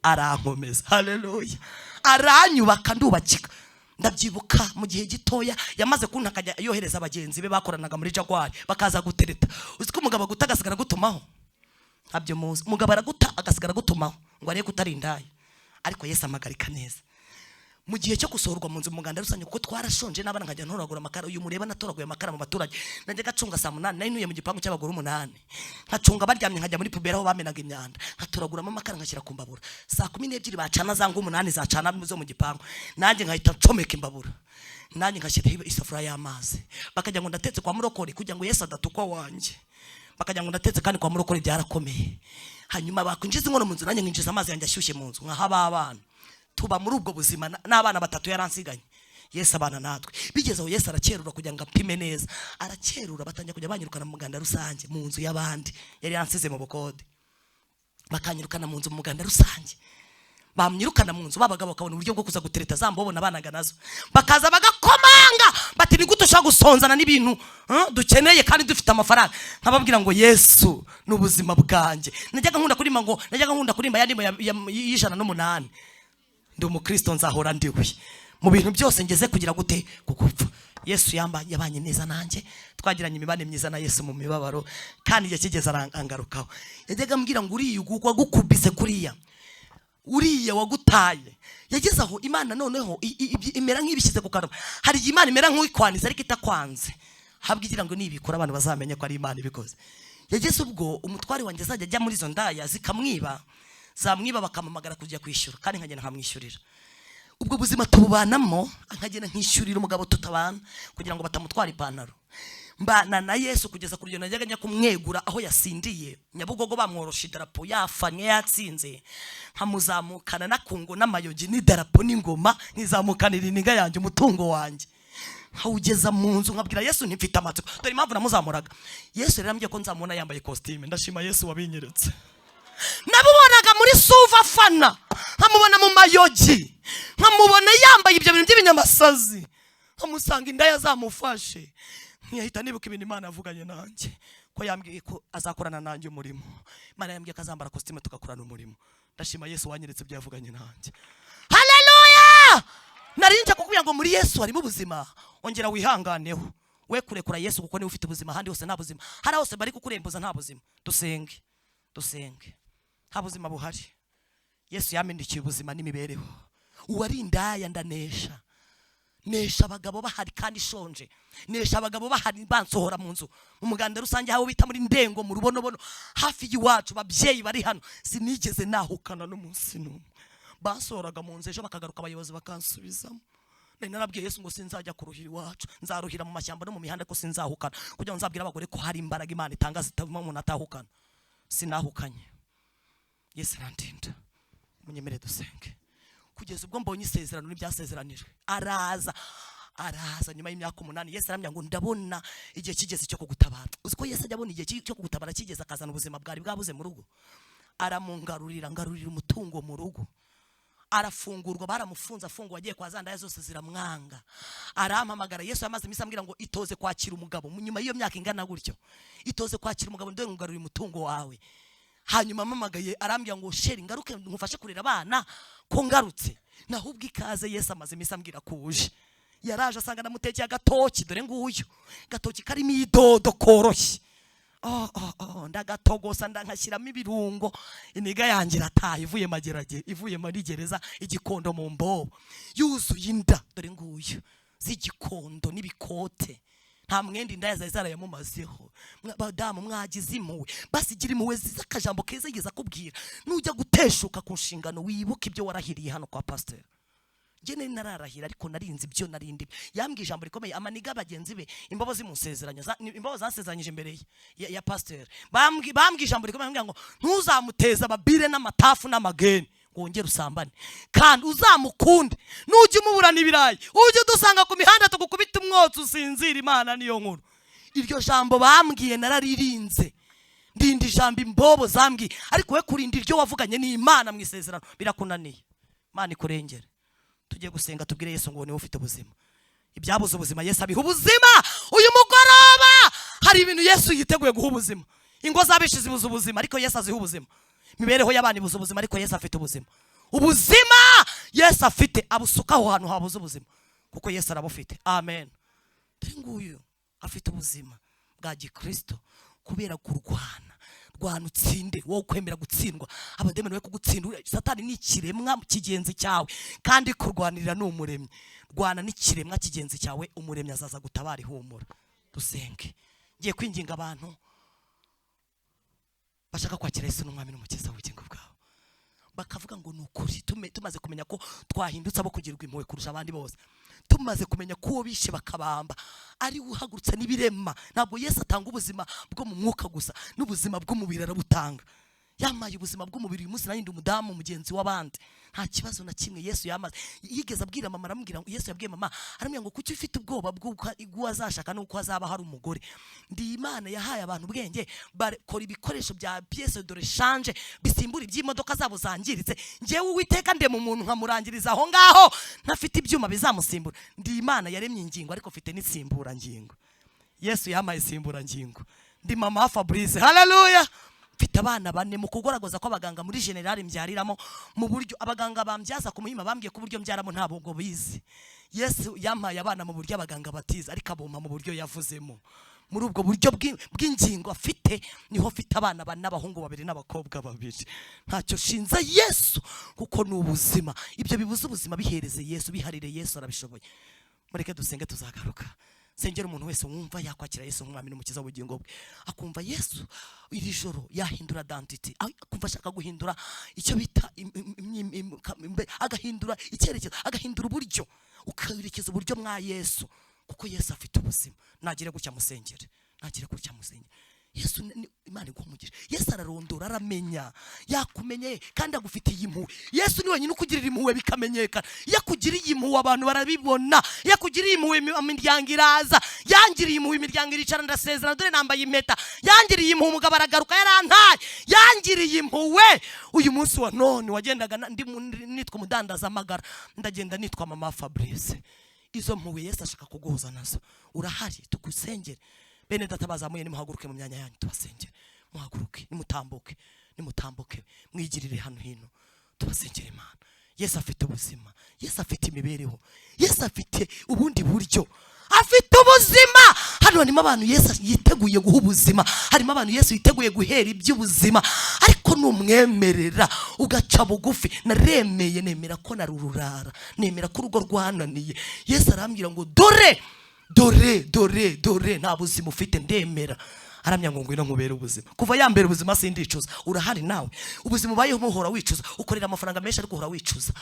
arankomeza. Haleluya! Aranyubaka, ndubakika. Ndabyibuka, mu gihe gitoya yamaze kunta, akajya yohereza bagenzi be bakoranaga muri Jaguar, bakaza gutereta. Uzi ko umugabo aguta agasigara agutumaho? Ntabyo muzi. Umugabo araguta agasigara agutumaho ngo arebe ko utari indaya. Ariko Yesu amagarika neza. Mu gihe cyo gusohorwa mu nzu mu muganda rusange, kuko twarashonje n'abana, nkajya ntoragura amakara. Uyu mureba natoraguye amakara mu baturage. Najyaga acunga saa 8. Nari ntuye mu gipangu cy'abagore 8, nkacunga baryamye, nkajya muri poubelle aho bamenaga imyanda, nkatoraguramo amakara, nkashyira ku mbabura. Saa 12 bacana za ngo 8 zacana zo mu gipangu, nanjye nkahita ncomeka imbabura, nanjye nkashyiraho isafuriya y'amazi, bakajya ngo ndatetse kwa murokore, kugira ngo Yesu adatukwa wanjye. Bakajya ngo ndatetse kandi kwa murokore byarakomeye. Hanyuma bakwinjiza inkono mu nzu, nanjye nkinjiza amazi yanjye ashyushye mu nzu, nkahaba abana. Tuba muri ubwo buzima n'abana batatu yaransiganye. Yesu abana natwe. Bigeze aho Yesu arakerura kugira ngo apime neza, arakerura, batangira kujya banyirukana mu muganda rusange mu nzu y'abandi. Yari yansize mu bukode, bakanyirukana mu nzu mu muganda rusange. Bamwirukana mu nzu, babaga bakabona uburyo bwo kuza gutereta za mbobo nabanaga nazo, bakaza bagakomanga bati ni gute ushobora gusonzana n'ibintu dukeneye kandi dufite amafaranga? Nkababwira ngo Yesu ni ubuzima bwanjye. Najyaga nkunda kuririmba ngo, najyaga nkunda kuririmba ya ndirimbo y'108: ndi umukristo, nzahora ndiwe mu bintu byose, ngeze kugira gute kugupfa. Yesu yabanye neza nanjye, twagiranye imibanire myiza na Yesu mu mibabaro, kandi igihe kigeze arangarukaho. Yajyaga ambwira ngo uriya wagukubise kuriya, uriya wagutaye. Yageze aho Imana noneho imera nk'ibishyize ku kanwa. Hari igihe Imana imera nk'uyikwaniza ariko itakwanze, habwa igira ngo nibikora abantu bazamenye ko ari Imana ibikoze. Yageze ubwo umutware wanjye azajya ajya muri izo ndaya, zikamwiba, zamwiba bakampamagara kujya kwishyura, kandi nkagenda nkamwishyurira. Ubwo buzima tububanamo, nkagenda nkishyurira umugabo tutabana kugira ngo batamutwara ipantaro. Mbana na Yesu kugeza ku rugero najyaga njya kumwegura aho yasindiye Nyabugogo, bamworosha idarapo, yafanye, yatsinze, nkamuzamukana n'akungo n'amayogi n'idarapo n'ingoma, nkizamukanira inigga yanjye, umutungo wanjye. Nkawugeza mu nzu, nkabwira Yesu nti: "Mfite amatsiko." Dore impamvu namuzamuraga. Yesu rero ambwiye ko nzamubona yambaye kositime. Ndashima Yesu wabinyeretse. Namubonaga muri suva afana, nkamubona mu mayogi, nkamubona yambaye ibyo bintu by'ibinyamasazi, nkamusanga indaya zamufashe, nkiyahita nibuka ibintu Imana yavuganye nanjye, ko yambwiye ko azakorana nanjye umurimo. Imana yambwiye ko azambara kositime tugakorana umurimo. Ndashima Yesu wanyeretse ibyo yavuganye nanjye. Haleluya! Nari nje kukubwira ngo muri Yesu harimo ubuzima. Ongera wihanganeho, we kurekura Yesu, kuko niwe ufite ubuzima. Ahandi hose nta buzima. Hari hose bari kukurembuza, nta buzima. Dusenge, dusenge. Nta buzima buhari. Yesu yampindukiye ubuzima n'imibereho. Uwari indaya ndanesha, nesha abagabo bahari kandi shonje, nesha abagabo bahari bansohora mu nzu mu muganda rusange, aho bita muri Ndengo, mu Rubonobono, hafi y'iwacu. Babyeyi bari hano, sinigeze nahukana n'umunsi n'umwe. Basohoraga mu nzu, ejo bakagaruka, abayobozi bakansubizamo. Nari narabwiye Yesu ngo sinzajya kuruhira iwacu, nzaruhira mu mashyamba no mu mihanda, ko sinzahukana, kugira ngo nzabwire abagore ko hari imbaraga Imana itanga zituma umuntu atahukana. Sinahukanye, Yesu arandinda. Munyemere dusenge. Kugeza ubwo mbonye isezerano n'ibyasezeranijwe, araza, araza nyuma y'imyaka 8. Yesu arambwira ngo: "Ndabona igihe kigeze cyo kugutabara." Uzi ko Yesu ajya abona igihe cyo kugutabara kigeze, akazana ubuzima bwari bwabuze mu rugo, aramungarurira, ngarurira umutungo mu rugo. Arafungurwa, baramufunze, afunguwe agiye kwa za ndaya zose ziramwanga. Arampamagara. Yesu yamaze iminsi ambwira ngo: "Itoze kwakira umugabo." Nyuma y'iyo myaka ingana gutyo, "Itoze kwakira umugabo, ndore ngarurira umutungo wawe." Hanyuma ampamagaye arambwira ngo: "Chéri, ngaruke nkufashe kurera abana, ko ngarutse?" Naho ubwo ikaze, Yesu amaze iminsi ambwira ko uje. Yaraje asanga namutekeye agatoki. Dore nguyu gatoki karimo idodo koroshye. Oh, ndagatogosa, ndankashyiramo ibirungo. Iniga yanjye irataha, ivuye Magerage, ivuye muri gereza, Igikondo, mu mbobo, yuzuye inda. Dore nguyu z'Igikondo n'ibikote, nta mwenda, indaya zari zarayamumazeho. Badamu mwagize impuhwe, basigira impuhwe ziza. Akajambo keza yigeze akubwira: "Nujya guteshuka ku nshingano, wibuke ibyo warahiriye hano kwa pasiteri." Njye nari nararahira, ariko narinzi ibyo narindi. Yambwiye ijambo rikomeye. Amaniga bagenzi be, imbobo zimusezeranya, imbobo zasezeranyije imbere ye ya pasiteri, bambwiye ijambo rikomeye. Bambwira ngo: "Ntuzamuteze amabire n'amatafu n'amageni ngo wongere usambane, kandi uzamukunde. Nujya umuburana ibirayi, ujye udusanga ku mihanda tugukubita umwotsi usinzira." Imana niyo nkuru. Iryo jambo bambwiye nararirinze, ndinda ijambo imbobo zambwiye. Ariko we kurinda iryo wavuganye n'Imana mu isezerano birakunaniye, Imana ikurengere. Tugiye gusenga, tubwire Yesu ngo niwe ufite ubuzima. Ibyabuze ubuzima, Yesu abiha ubuzima. Uyu mugoroba hari ibintu Yesu yiteguye guha ubuzima. Ingo z'abishi zibuze ubuzima, ariko Yesu aziha ubuzima. Imibereho y'abana ibuze ubuzima, ariko Yesu afite ubuzima. Ubuzima Yesu afite abusuka aho hantu habuze ubuzima, kuko Yesu arabufite. Amen. Dore nguyu afite ubuzima bwa gikristo kubera kurwana. Rwana utsinde, wowe kwemera gutsindwa. Abademoni we kugutsinda. Satani ni ikiremwa kigenzi cyawe, kandi kurwanirira ni Umuremyi. Rwana n'ikiremwa kigenzi cyawe, Umuremyi azaza gutabara. Ihumura. Dusenge. Ngiye kwinginga abantu bashaka kwakira Yesu n'Umwami n'Umukiza w'ubugingo bwawe, bakavuga ngo: "Ni ukuri, tumaze kumenya ko twahindutse abo kugirirwa impuhwe kurusha abandi bose, tumaze kumenya ko uwo bishe bakabamba ari we uhagurutse n'ibirema." Ntabwo Yesu atanga ubuzima bwo mu mwuka gusa, n'ubuzima bw'umubiri arabutanga. Yamaye ubuzima bw'umubiri. Uyu munsi nari ndi umudamu mugenzi w'abandi, nta kibazo na kimwe. Yesu yamaze, yigeze abwira mama, aramubwira ngo, Yesu yabwiye mama, aramubwira ngo: "Kuki ufite ubwoba bw'uko azashaka n'uko hazaba hari umugore? Ndi Imana yahaye abantu ubwenge, bakora ibikoresho bya pièces de rechange bisimbura iby'imodoka zabo zangiritse. Njyewe Uwiteka ndema umuntu nkamurangiriza aho ngaho, ntafite ibyuma bizamusimbura. Ndi Imana yaremye ingingo, ariko mfite n'insimburangingo." Yesu yampaye insimburangingo. Ndi mama Fabrice, haleluya. Mfite abana bane. Mu kugoragoza kw'abaganga muri general mbyariramo, mu buryo abaganga bambyaza ku Muhima bambwiye ko uburyo mbyaramo ntabwo ngo bizi, Yesu yampaye abana mu buryo abaganga batize, ariko abumpa mu buryo yavuzemo. Muri ubwo buryo bw'ingingo afite niho mfite abana bane, abahungu babiri n'abakobwa babiri. Ntacyo shinze Yesu, kuko ni ubuzima. Ibyo bibuze ubuzima, bihereze Yesu, biharire Yesu, arabishoboye. Mureke dusenge, tuzagaruka. Sengera umuntu wese wumva yakwakira Yesu nk'Umwami n'Umukiza w'ubugingo bwe, akumva Yesu iri joro yahindura identity, akumva ashaka guhindura icyo bita agahindura icyerekezo, agahindura uburyo, ukerekeza uburyo mwa Yesu, kuko Yesu afite ubuzima. Nagire gutya musengere, nagire gutya musengere. Yesu Imana iguha umugisha. Yesu ararondora, aramenya, yakumenye kandi agufitiye impuhwe. Yesu ni wenyine ukugirira impuhwe bikamenyekana. Iyo akugiriye impuhwe abantu barabibona. Iyo akugiriye impuhwe imiryango iraza. Yangiriye impuhwe imiryango iricara, ndasezerana, dore nambaye impeta. Yangiriye impuhwe umugabo aragaruka yarantaye. Yangiriye impuhwe uyu munsi wa none wagendaga nitwa umudandazamagara, ndagenda nitwa mama Fabrice. Izo mpuhwe Yesu ashaka kuguhuza nazo. Urahari tugusengere. Bene data bazamuye, nimuhaguruke mu myanya yanyu tubasengere. Muhaguruke, nimutambuke, nimutambuke, mwigirire hano hino tubasengere Imana. Yesu afite ubuzima, Yesu afite imibereho, Yesu afite ubundi buryo, afite ubuzima. Hano harimo abantu Yesu yiteguye guha ubuzima, harimo abantu Yesu yiteguye guhera iby'ubuzima, ariko numwemerera ugaca bugufi. Naremeye, nemera ko narururara, nemera ko urugo rwananiye. Yesu arambwira ngo dore, dore, dore, dore, nta buzima ufite. Ndemera, aramya ngo ngwino nkubere ubuzima. Kuva yambera ubuzima sindicuza. Urahari nawe ubuzima ubayeho uhora wicuza, ukorera amafaranga menshi ariko uhora wicuza.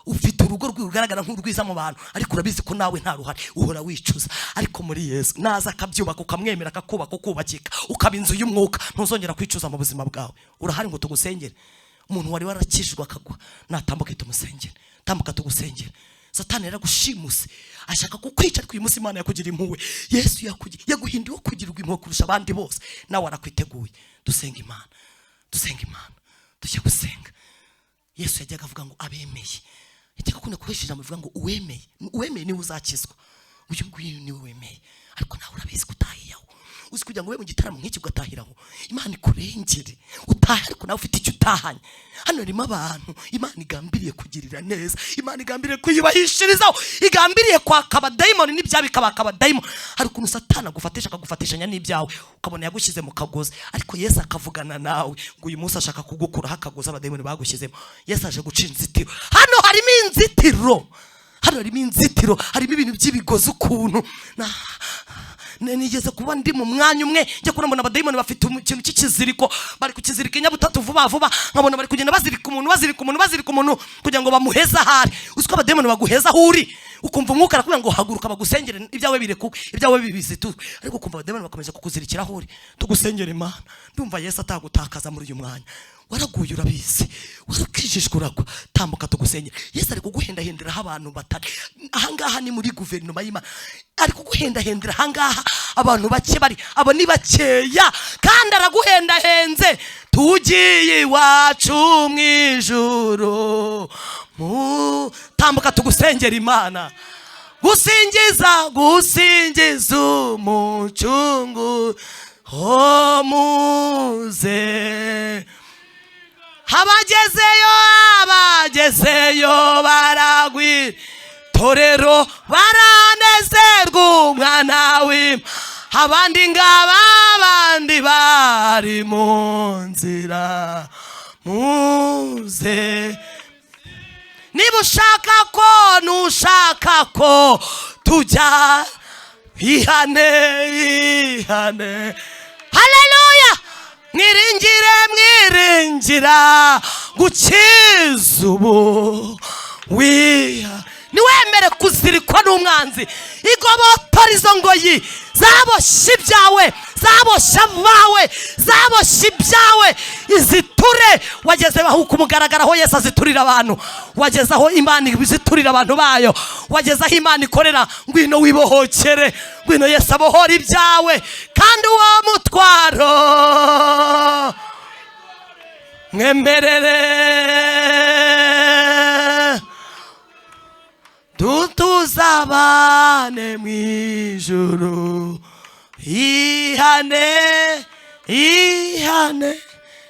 Ufite urugo rugaragara nk'urwiza mu bantu, ariko urabizi ko nawe nta ruhare, uhora wicuza. Ariko muri Yesu naza akabyubaka, ukamwemera akakubaka, ukubakika, ukaba inzu y'umwuka, ntuzongera kwicuza mu buzima bwawe. Urahari ngo tugusengere. Umuntu wari warakijijwe akagwa natambuke tumusengere. Tambuka tugusengere. Satani yaragushimuse ashaka kukwica, ariko uyu munsi Imana yakugira impuhwe. Yesu yaguhinduye uwo kugirirwa impuhwe kurusha abandi bose, nawe arakwiteguye. Dusenga Imana, dusenga Imana, tujye gusenga. Yesu yajyaga avuga ngo abemeye, yajyaga akunda gukoresha ijambo rivuga ngo uwemeye, uwemeye niwe uzakizwa. Uyu nguyu niwe wemeye, ariko nawe urabizi ko utahiyeho. Uzi kugira ngo ube mu gitaramo nk'iki ugatahiraho, Imana ikurengere utahe, ariko nawe ufite icyo utahanye. Hano harimo abantu Imana igambiriye kugirira neza, Imana igambiriye kuyubahishirizaho, igambiriye kwaka abadayimoni n'ibyawe ikabaka abadayimoni. Hari ukuntu Satani agufatisha, akagufatishanya n'ibyawe, ukabona yagushyize mu kagozi, ariko Yesu akavugana nawe ngo uyu munsi ashaka kugukuraho akagozi abadayimoni bagushyizemo. Yesu aje guca inzitiro. Hano harimo inzitiro, hano harimo inzitiro, harimo ibintu by'ibigozi. Ukuntu nigeze kuba ndi mu mwanya umwe, njya kubona mbona abadayimoni bafite ikintu cy'ikiziriko, bari kukizirika inyabutatu vuba vuba. Nkabona bari kugenda bazirika umuntu, bazirika umuntu, bazirika umuntu kugira ngo bamuheze ahari. Uzi ko abadayimoni baguheza aho uri, ukumva umwuka arakubwira ngo haguruka bagusengere, ibyawe birekuke, ibyawe bibizituzwe, ariko ukumva abadayimoni bakomeje kukuzirikira aho uri. Tugusengere Imana. Ndumva Yesu atagutakaza muri uyu mwanya. Waraguye urabizi, warakijijwe uragwa, tambuka tugusengere. Yesu ari kuguhendahenderaho abantu batari ahangaha, ni muri guverinoma y'Imana. Ari kuguhendahendera ahangaha abantu bake bari, abo ni bakeya kandi araguhendahenze. Tugiye iwacu mu ijuru, tambuka tugusengera Imana. Gusingiza, gusingiza umucungu ho, muze abagezeyo, abagezeyo baragwira torero, baranezerwa umwana w'Imana. Abandi ngaba, abandi bari mu nzira, muze. Niba ushaka ko, nushaka ko tujya, ihane, ihane, haleluya, mwiringire, mwiringira gukiza ubu wiha. Niwemere kuzirikwa n'umwanzi. Igobotora izo ngoyi zaboshye ibyawe, zaboshye abawe, zaboshye ibyawe, iziture. Wageze aho kumugaragara aho Yesu aziturira abantu, wageze aho Imana iziturira abantu bayo, wageze aho Imana ikorera. Ngwino wibohokere, ngwino Yesu abohora ibyawe. Kandi uwo mutwaro mwemerere tuzabane mu ijuru. Ihane, ihane.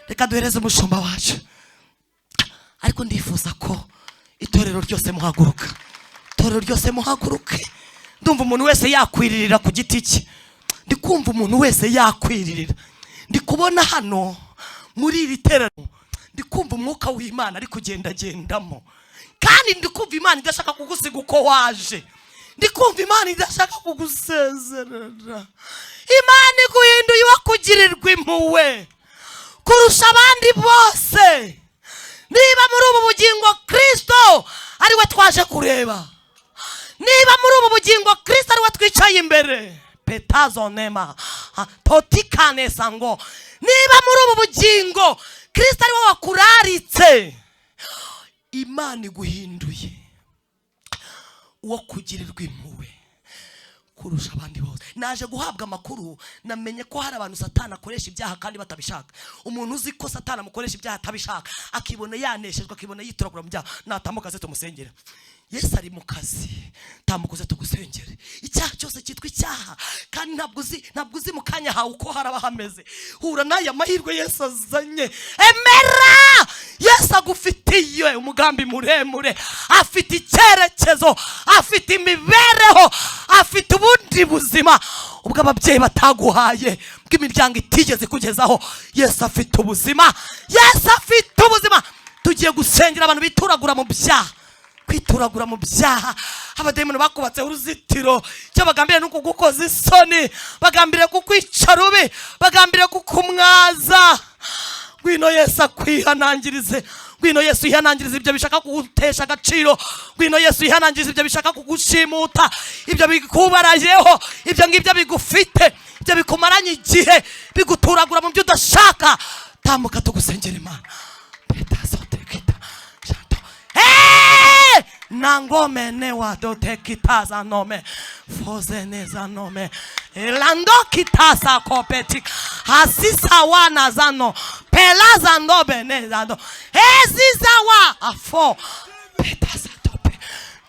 Reka duhereze umushumba wacu, ariko ndifuza ko itorero ryose muhaguruka, itorero ryose muhaguruke. Ndumva umuntu wese yakwiririra ku giti cye, ndi kumva umuntu wese yakwiririra. Ndi kubona hano muri iri teraniro, ndi kumva umwuka w'Imana ari kugendagendamo, kandi ndi kumva Imana idashaka kugusiga uko waje. Ndi kumva Imana idashaka kugusezerera. Imana iguhinduye uwakugirirwa impuhwe kurusha abandi bose. Niba muri ubu bugingo Kristo ari we twaje kureba, niba muri ubu bugingo Kristo ari we twicaye imbere. Petazonema totikanesa ngo niba muri ubu bugingo Kristo ari we wakuraritse, Imana iguhinduye uwo kugirirwa impuhwe kurusha abandi bose. Naje guhabwa amakuru, namenye ko hari abantu Satani akoresha ibyaha kandi batabishaka. Umuntu uzi ko Satani amukoresha ibyaha atabishaka, akibona yaneshejwe, akibona yitoragura mu byaha, natambuka aze tumusengere. Yesu ari mu kazi. Tambuka uze tugusengere. Icyaha cyose cyitwa icyaha, kandi ntabwo uzi mu kanya hawe uko haraba hameze. Hura n'aya mahirwe Yesu azanye. Emera, Yesu agufitiye umugambi muremure, afite icyerekezo, afite imibereho, afite ubundi buzima ubwo ababyeyi bataguhaye, bw'imiryango itigeze ikugezaho. Yesu afite ubuzima, Yesu afite ubuzima. Tugiye gusengera abantu bituragura mu byaha. Kwituragura mu byaha, abadayimoni bakubatseho uruzitiro. Icyo bagambiriye ni ukugukoza isoni, bagambiriye kukwica rubi, bagambiriye kukumwaza. Ngwino Yesu akwihanangirize. Ngwino Yesu yihanangirize ibyo bishaka kugutesha agaciro. Ngwino Yesu yihanangirize ibyo bishaka kugushimuta, ibyo bikubarayeho, ibyo ngibyo bigufite, ibyo bikumaranye igihe, biguturagura mu byo udashaka. Tambuka tugusengera Imana. Petazotekita shanto. Hey! Nangomene wadotekitaza nome fozeneza nome elando kitasa kopetik hasisa wana zano pelaza ndobenezando ezizawa afo petaza tope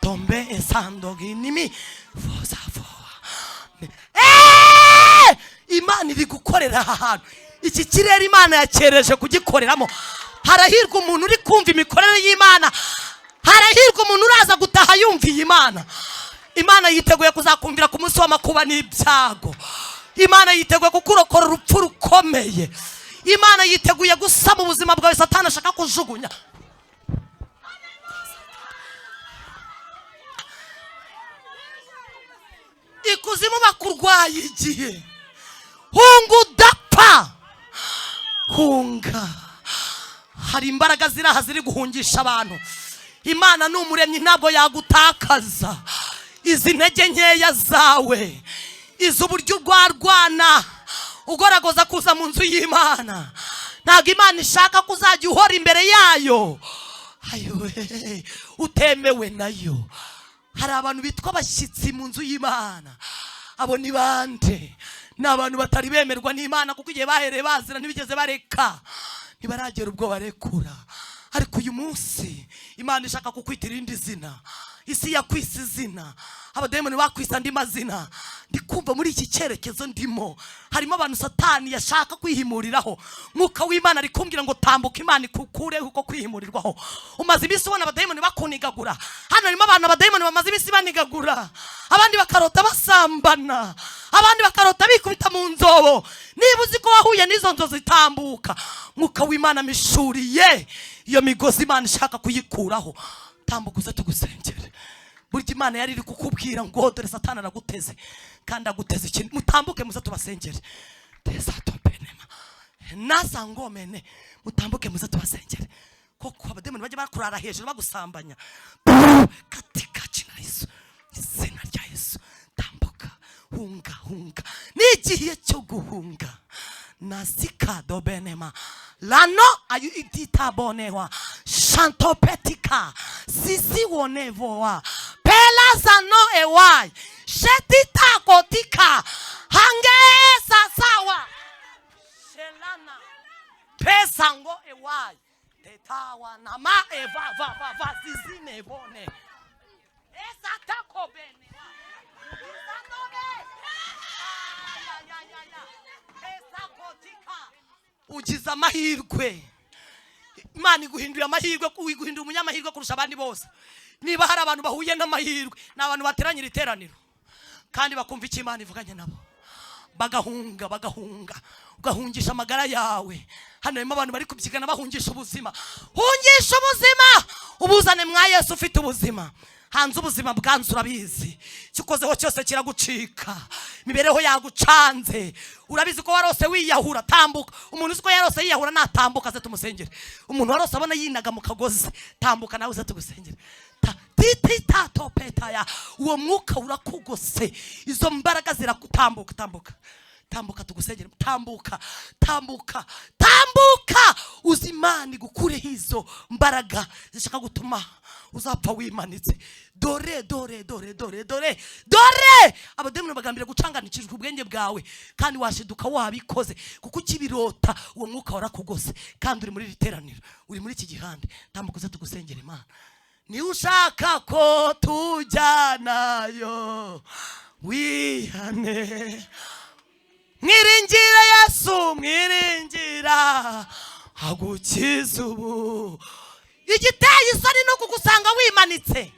tombe esando ginimi foza foa. Eh! Imana iri gukorera aha hantu. Iki kirere Imana yakereje kugikoreramo. Harahirwa umuntu uri kumva imikorere y'Imana. Harahirwa umuntu uraza gutaha yumviye Imana. Imana yiteguye kuzakumvira ku munsi w'amakuba n'ibyago. Imana yiteguye kukurokora urupfu rukomeye. Imana yiteguye gusama ubuzima bwawe Satani ashaka kujugunya. Ikuzimu bakurwaye igihe. Hunga udapfa, hunga. Hari imbaraga ziri aha ziri guhungisha abantu. Imana ni umuremyi, ntabwo yagutakaza. Izi ntege nkeya zawe, izi uburyo urwarwana ugoragoza kuza mu nzu y'Imana, ntabwo Imana ishaka ko uzajya uhora imbere yayo ayowe utemewe nayo. Hari abantu bitwa abashyitsi mu nzu y'Imana. Abo ni bande? Ni abantu batari bemerwa n'Imana, kuko igihe bahereye bazira ntibigeze bareka, ntibaragera ubwo barekura. Ariko uyu munsi Imana ishaka kukwita irindi zina. Isi yakwise izina, abadayimoni bakwise andi mazina. Ndi kumva muri iki cyerekezo ndimo harimo abantu Satani yashaka kwihimuriraho. Mwuka w'Imana ari kumbwira ngo tambuka, Imana ikukureho uko kwihimurirwaho. Umaze iminsi ubona abadayimoni bakunigagura. Hano harimo abantu abadayimoni bamaze iminsi banigagura, abandi bakarota basambana, abandi bakarota bikubita mu nzobo. Niba uzi ko wahuye n'izo nzozi, tambuka. Mwuka w'Imana mishuriye iyo migozi, Imana ishaka kuyikuraho. Tambuka uze tugusengere. Burya Imana yari iri kukubwira ngo dore Satani araguteze, kandi aguteze ikintu. Mutambuke muze tubasengere. Teza topenema nasangomene. Mutambuke muze tubasengere. Koko abademoni bajya bakurara hejuru bagusambanya, katika jina Yesu, izina rya Yesu, tambuka. Hunga, hunga, ni igihe cyo guhunga. Nasika dobenema lano ayu iditabonewa shantopetika sisi wonevoa pelazano ewai shetitakotika hangesa sawa shelana pesango ewai tetawa nama eva va va va zizine bone esatakobenewa izanome. Ay, ay, ay, ay, ay. Esakotika. Ugize amahirwe, Imana iguhindurira amahirwe, iguhindura umunyamahirwe kurusha abandi bose. Niba hari abantu bahuye n'amahirwe, ni abantu bateranyira iteraniro kandi bakumva icyo Imana ivuganye nabo, bagahunga, bagahunga, ugahungisha amagara yawe. Hano harimo abantu bari kubyigana bahungisha ubuzima. Hungisha ubuzima, ubuzane mwa Yesu ufite ubuzima. Hanze ubuzima bwanze, urabizi, icyo ukozeho cyose kiragucika, imibereho yagucanze. Urabizi ko warose wiyahura, tambuka. Umuntu uzi ko yarose yiyahura natambuka aze tumusengere. Umuntu warose abona yinaga mu kagozi, tambuka nawe uze tugusengere. Ta titita topetaya. Uwo mwuka urakugose, izo mbaraga zirakutambuka. Tambuka, tambuka, tugusengere. Tambuka, tambuka, tambuka, uzi Imana igukureho izo mbaraga zishaka gutuma uzapfa wimanitse. Dore, dore, dore, dore, dore, dore abademoni bagambira gucanganikijwe ubwenge bwawe, kandi washiduka wabikoze kuko ukibirota. Uwo mwuka warakugose, kandi uri muri iri teraniro, uri muri iki gihande. Tambuka uze tugusengera Imana. Niba ushaka ko tujyanayo, wihane, mwiringire Yesu, mwiringira agukiza ubu. Igiteye isoni ni ukugusanga wimanitse.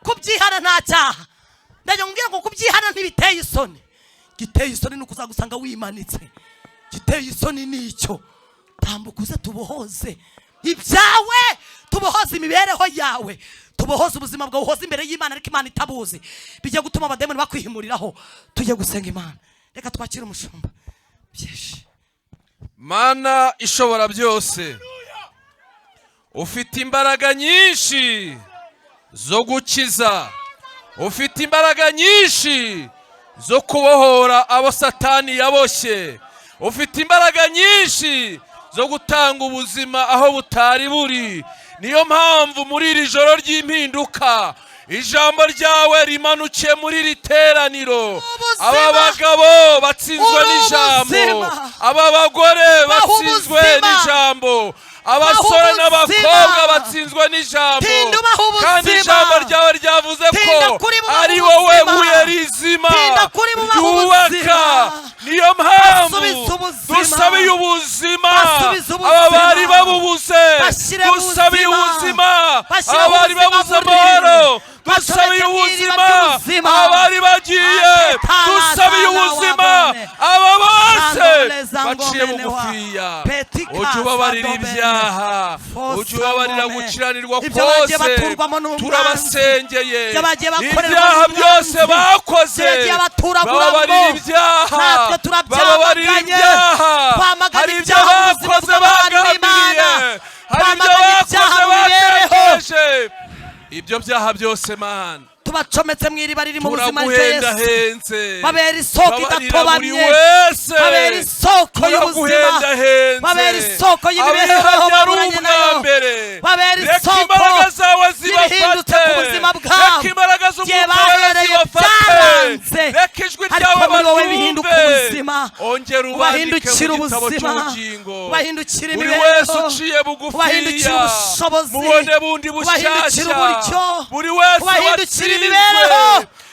Kubyihana nta cyaha. Ndagira ngo ngo kubyihana ntibiteye isoni. Giteye isoni ni ukuzagusanga wimanitse. Giteye isoni ni icyo. Tambuka uze tubohoze ibyawe, tubohoze imibereho yawe, tubohoze ubuzima bwawe. Uhoze imbere y'Imana ariko Imana itabuzi, bijya gutuma abademoni bakwihimuriraho. Tujye gusenga Imana. Reka twakire umushumba byinshi. Mana ishobora byose, ufite imbaraga nyinshi zo gukiza, ufite imbaraga nyinshi zo kubohora abo Satani yaboshye, ufite imbaraga nyinshi zo gutanga ubuzima aho butari buri. Niyo mpamvu muri iri joro ry'impinduka ijambo ryawe rimanukiye muri iri teraniro. Ubuzima. Aba bagabo batsinzwe Uri n'ijambo, ubuzima. aba bagore Baha batsinzwe ubuzima. n'ijambo, abasore ubuzima. n'abakobwa batsinzwe n'ijambo. Tinda ubaha ubuzima. Kandi ijambo ryawe ryavuze ko Tinda kuri bubaha ari wowe ubuzima. buye rizima Tinda kuri bubaha ryubaka. ubuzima. Niyo mpamvu Basubize ubuzima. dusabiye ubuzima Basubize ubuzima. aba bari babubuze, Bashyire dusabiye ubuzima. ubuzima Bashyire aba bari ubuzima babuze buriri. amahoro, dusabiye Bacomeke mu iriba ubuzima ry'ubuzima. abari bagiye, Atetana dusabiye tana ubuzima wabone. aba bose Sandoleza baciye ngomene wa. bugufiya. Petika Ujye ubabarira sadobene. ibyaha, Fosa ujye ubabarira ngome. gukiranirwa Ibyo bagiye kose. baturwamo n'umwanzi. Turabasengeye. Ibyo bagiye bakorerwa Ibyaha n'umwanzi. byose bakoze, Ibyo yagiye baturaguramo. bababarira ibyaha, Natwe bababarira turabyamaganye. ibyaha. Twamaganye Hari ibyo ibyaha mu buzima bakoze bw'abantu b'Imana. bagambiriye, hari ibyo Twamaganye ibyaha bakoze mu mibereho. batekereje, ibyo byaha byose, Mana, Tubacometse mu iriba riri mu buzima rya Yesu. turaguhendahenze. Babera isoko Babarira buri idatobamye. wese. Babera isoko y'ubuzima. Turaguhendahenze. Babera isoko y'imibereho Abihanye ari baburanye ubwa nayo. mbere, Babera reka isoko imbaraga zawe y'ibihindutse zibafate, ku buzima bwabo. reka imbaraga Igihe z'Umwuka Wera bahereye zibafate, byaranze, reka ijwi ariko ryawe muri wowe bihinduka baryumve. ubuzima. Ongera ubandike Ubahindukire mu gitabo ubuzima. cy'ubugingo. Ubahindukire Buri imibereho. wese uciye bugufiya, Ubahindukire ubushobozi. mubone bundi Ubahindukire bushyashya. uburyo. Buri wese Ubahindukire watsinzwe, imibereho.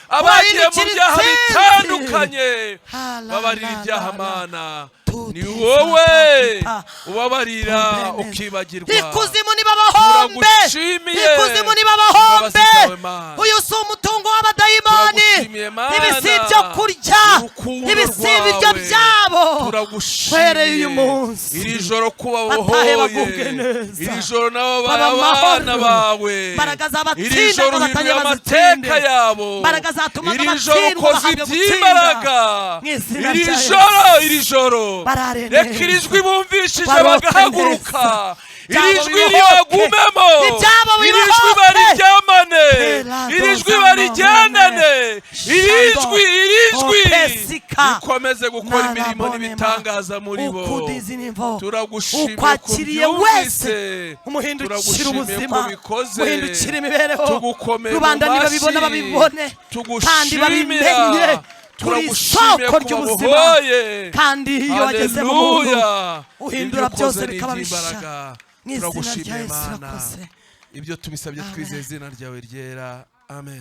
abagiye mu Ubahindukire byaha intsinzi. bitandukanye, Ha, la, babarira la, ibyaha. la, la. Mana, Tuti, ni wowe ta, ubabarira Tubene. ukibagirwa. Ikuzimu nibabahombe. Turagushimiye. Ikuzimu nibabahombe. Imbabazi zawe, Mana. Uyu si umutungo w'abadayimoni. Turagushimiye, Mana. Ibi si ibyo kurya, Urukundo ibi si ibiryo rwawe. byabo. Turagushimiye Uhereye uyu munsi, iri joro kuba batahe bohoye, bagubwe neza. iri joro nabo Baba abana amahoro. bawe, Imbaraga zabatsinda iri joro ngo uhinduye batange amateka bazitsinde. yabo, Imbaraga zatumaga iri joro batsindwa ukoze bahabwa gutsinda. iby'imbaraga, Mu izina iri rya joro, Yesu. iri joro Barare reka neza. iri jwi bumvishije Barote bagahaguruka, neza. iri Ibyabo jwi bibohoke. ribagumemo, Ibyabo iri jwi bibohoke. bariryamane, Pera iri jwi doza barigendane, iri Shando. jwi, iri jwi Opesika. rikomeze gukora imirimo Narabonema. n'ibitangaza muri bo. Ukudizinimvo. Turagushimiye ko Ukwakiriye ubyumvise. wese, umuhindukire Turagushimiye ko ubuzima, ubikoze. umuhindukire imibereho. Tugukomeye mu Rubanda nibabibona mashyi. babibone kandi Tugushimira. babimenye kuri Turagushimiye isoko ko ry'ubuzima. babohoye. Kandi iyo wageze mu muntu, Haleluya. uhindura Ibyo byose ukoze ni bikaba bishya. iby'imbaraga. Mu izina rya Turagushimiye, Yesu Mana. urakoze. Ibyo tubisabye Amen. twizeye izina ryawe ryera, amen.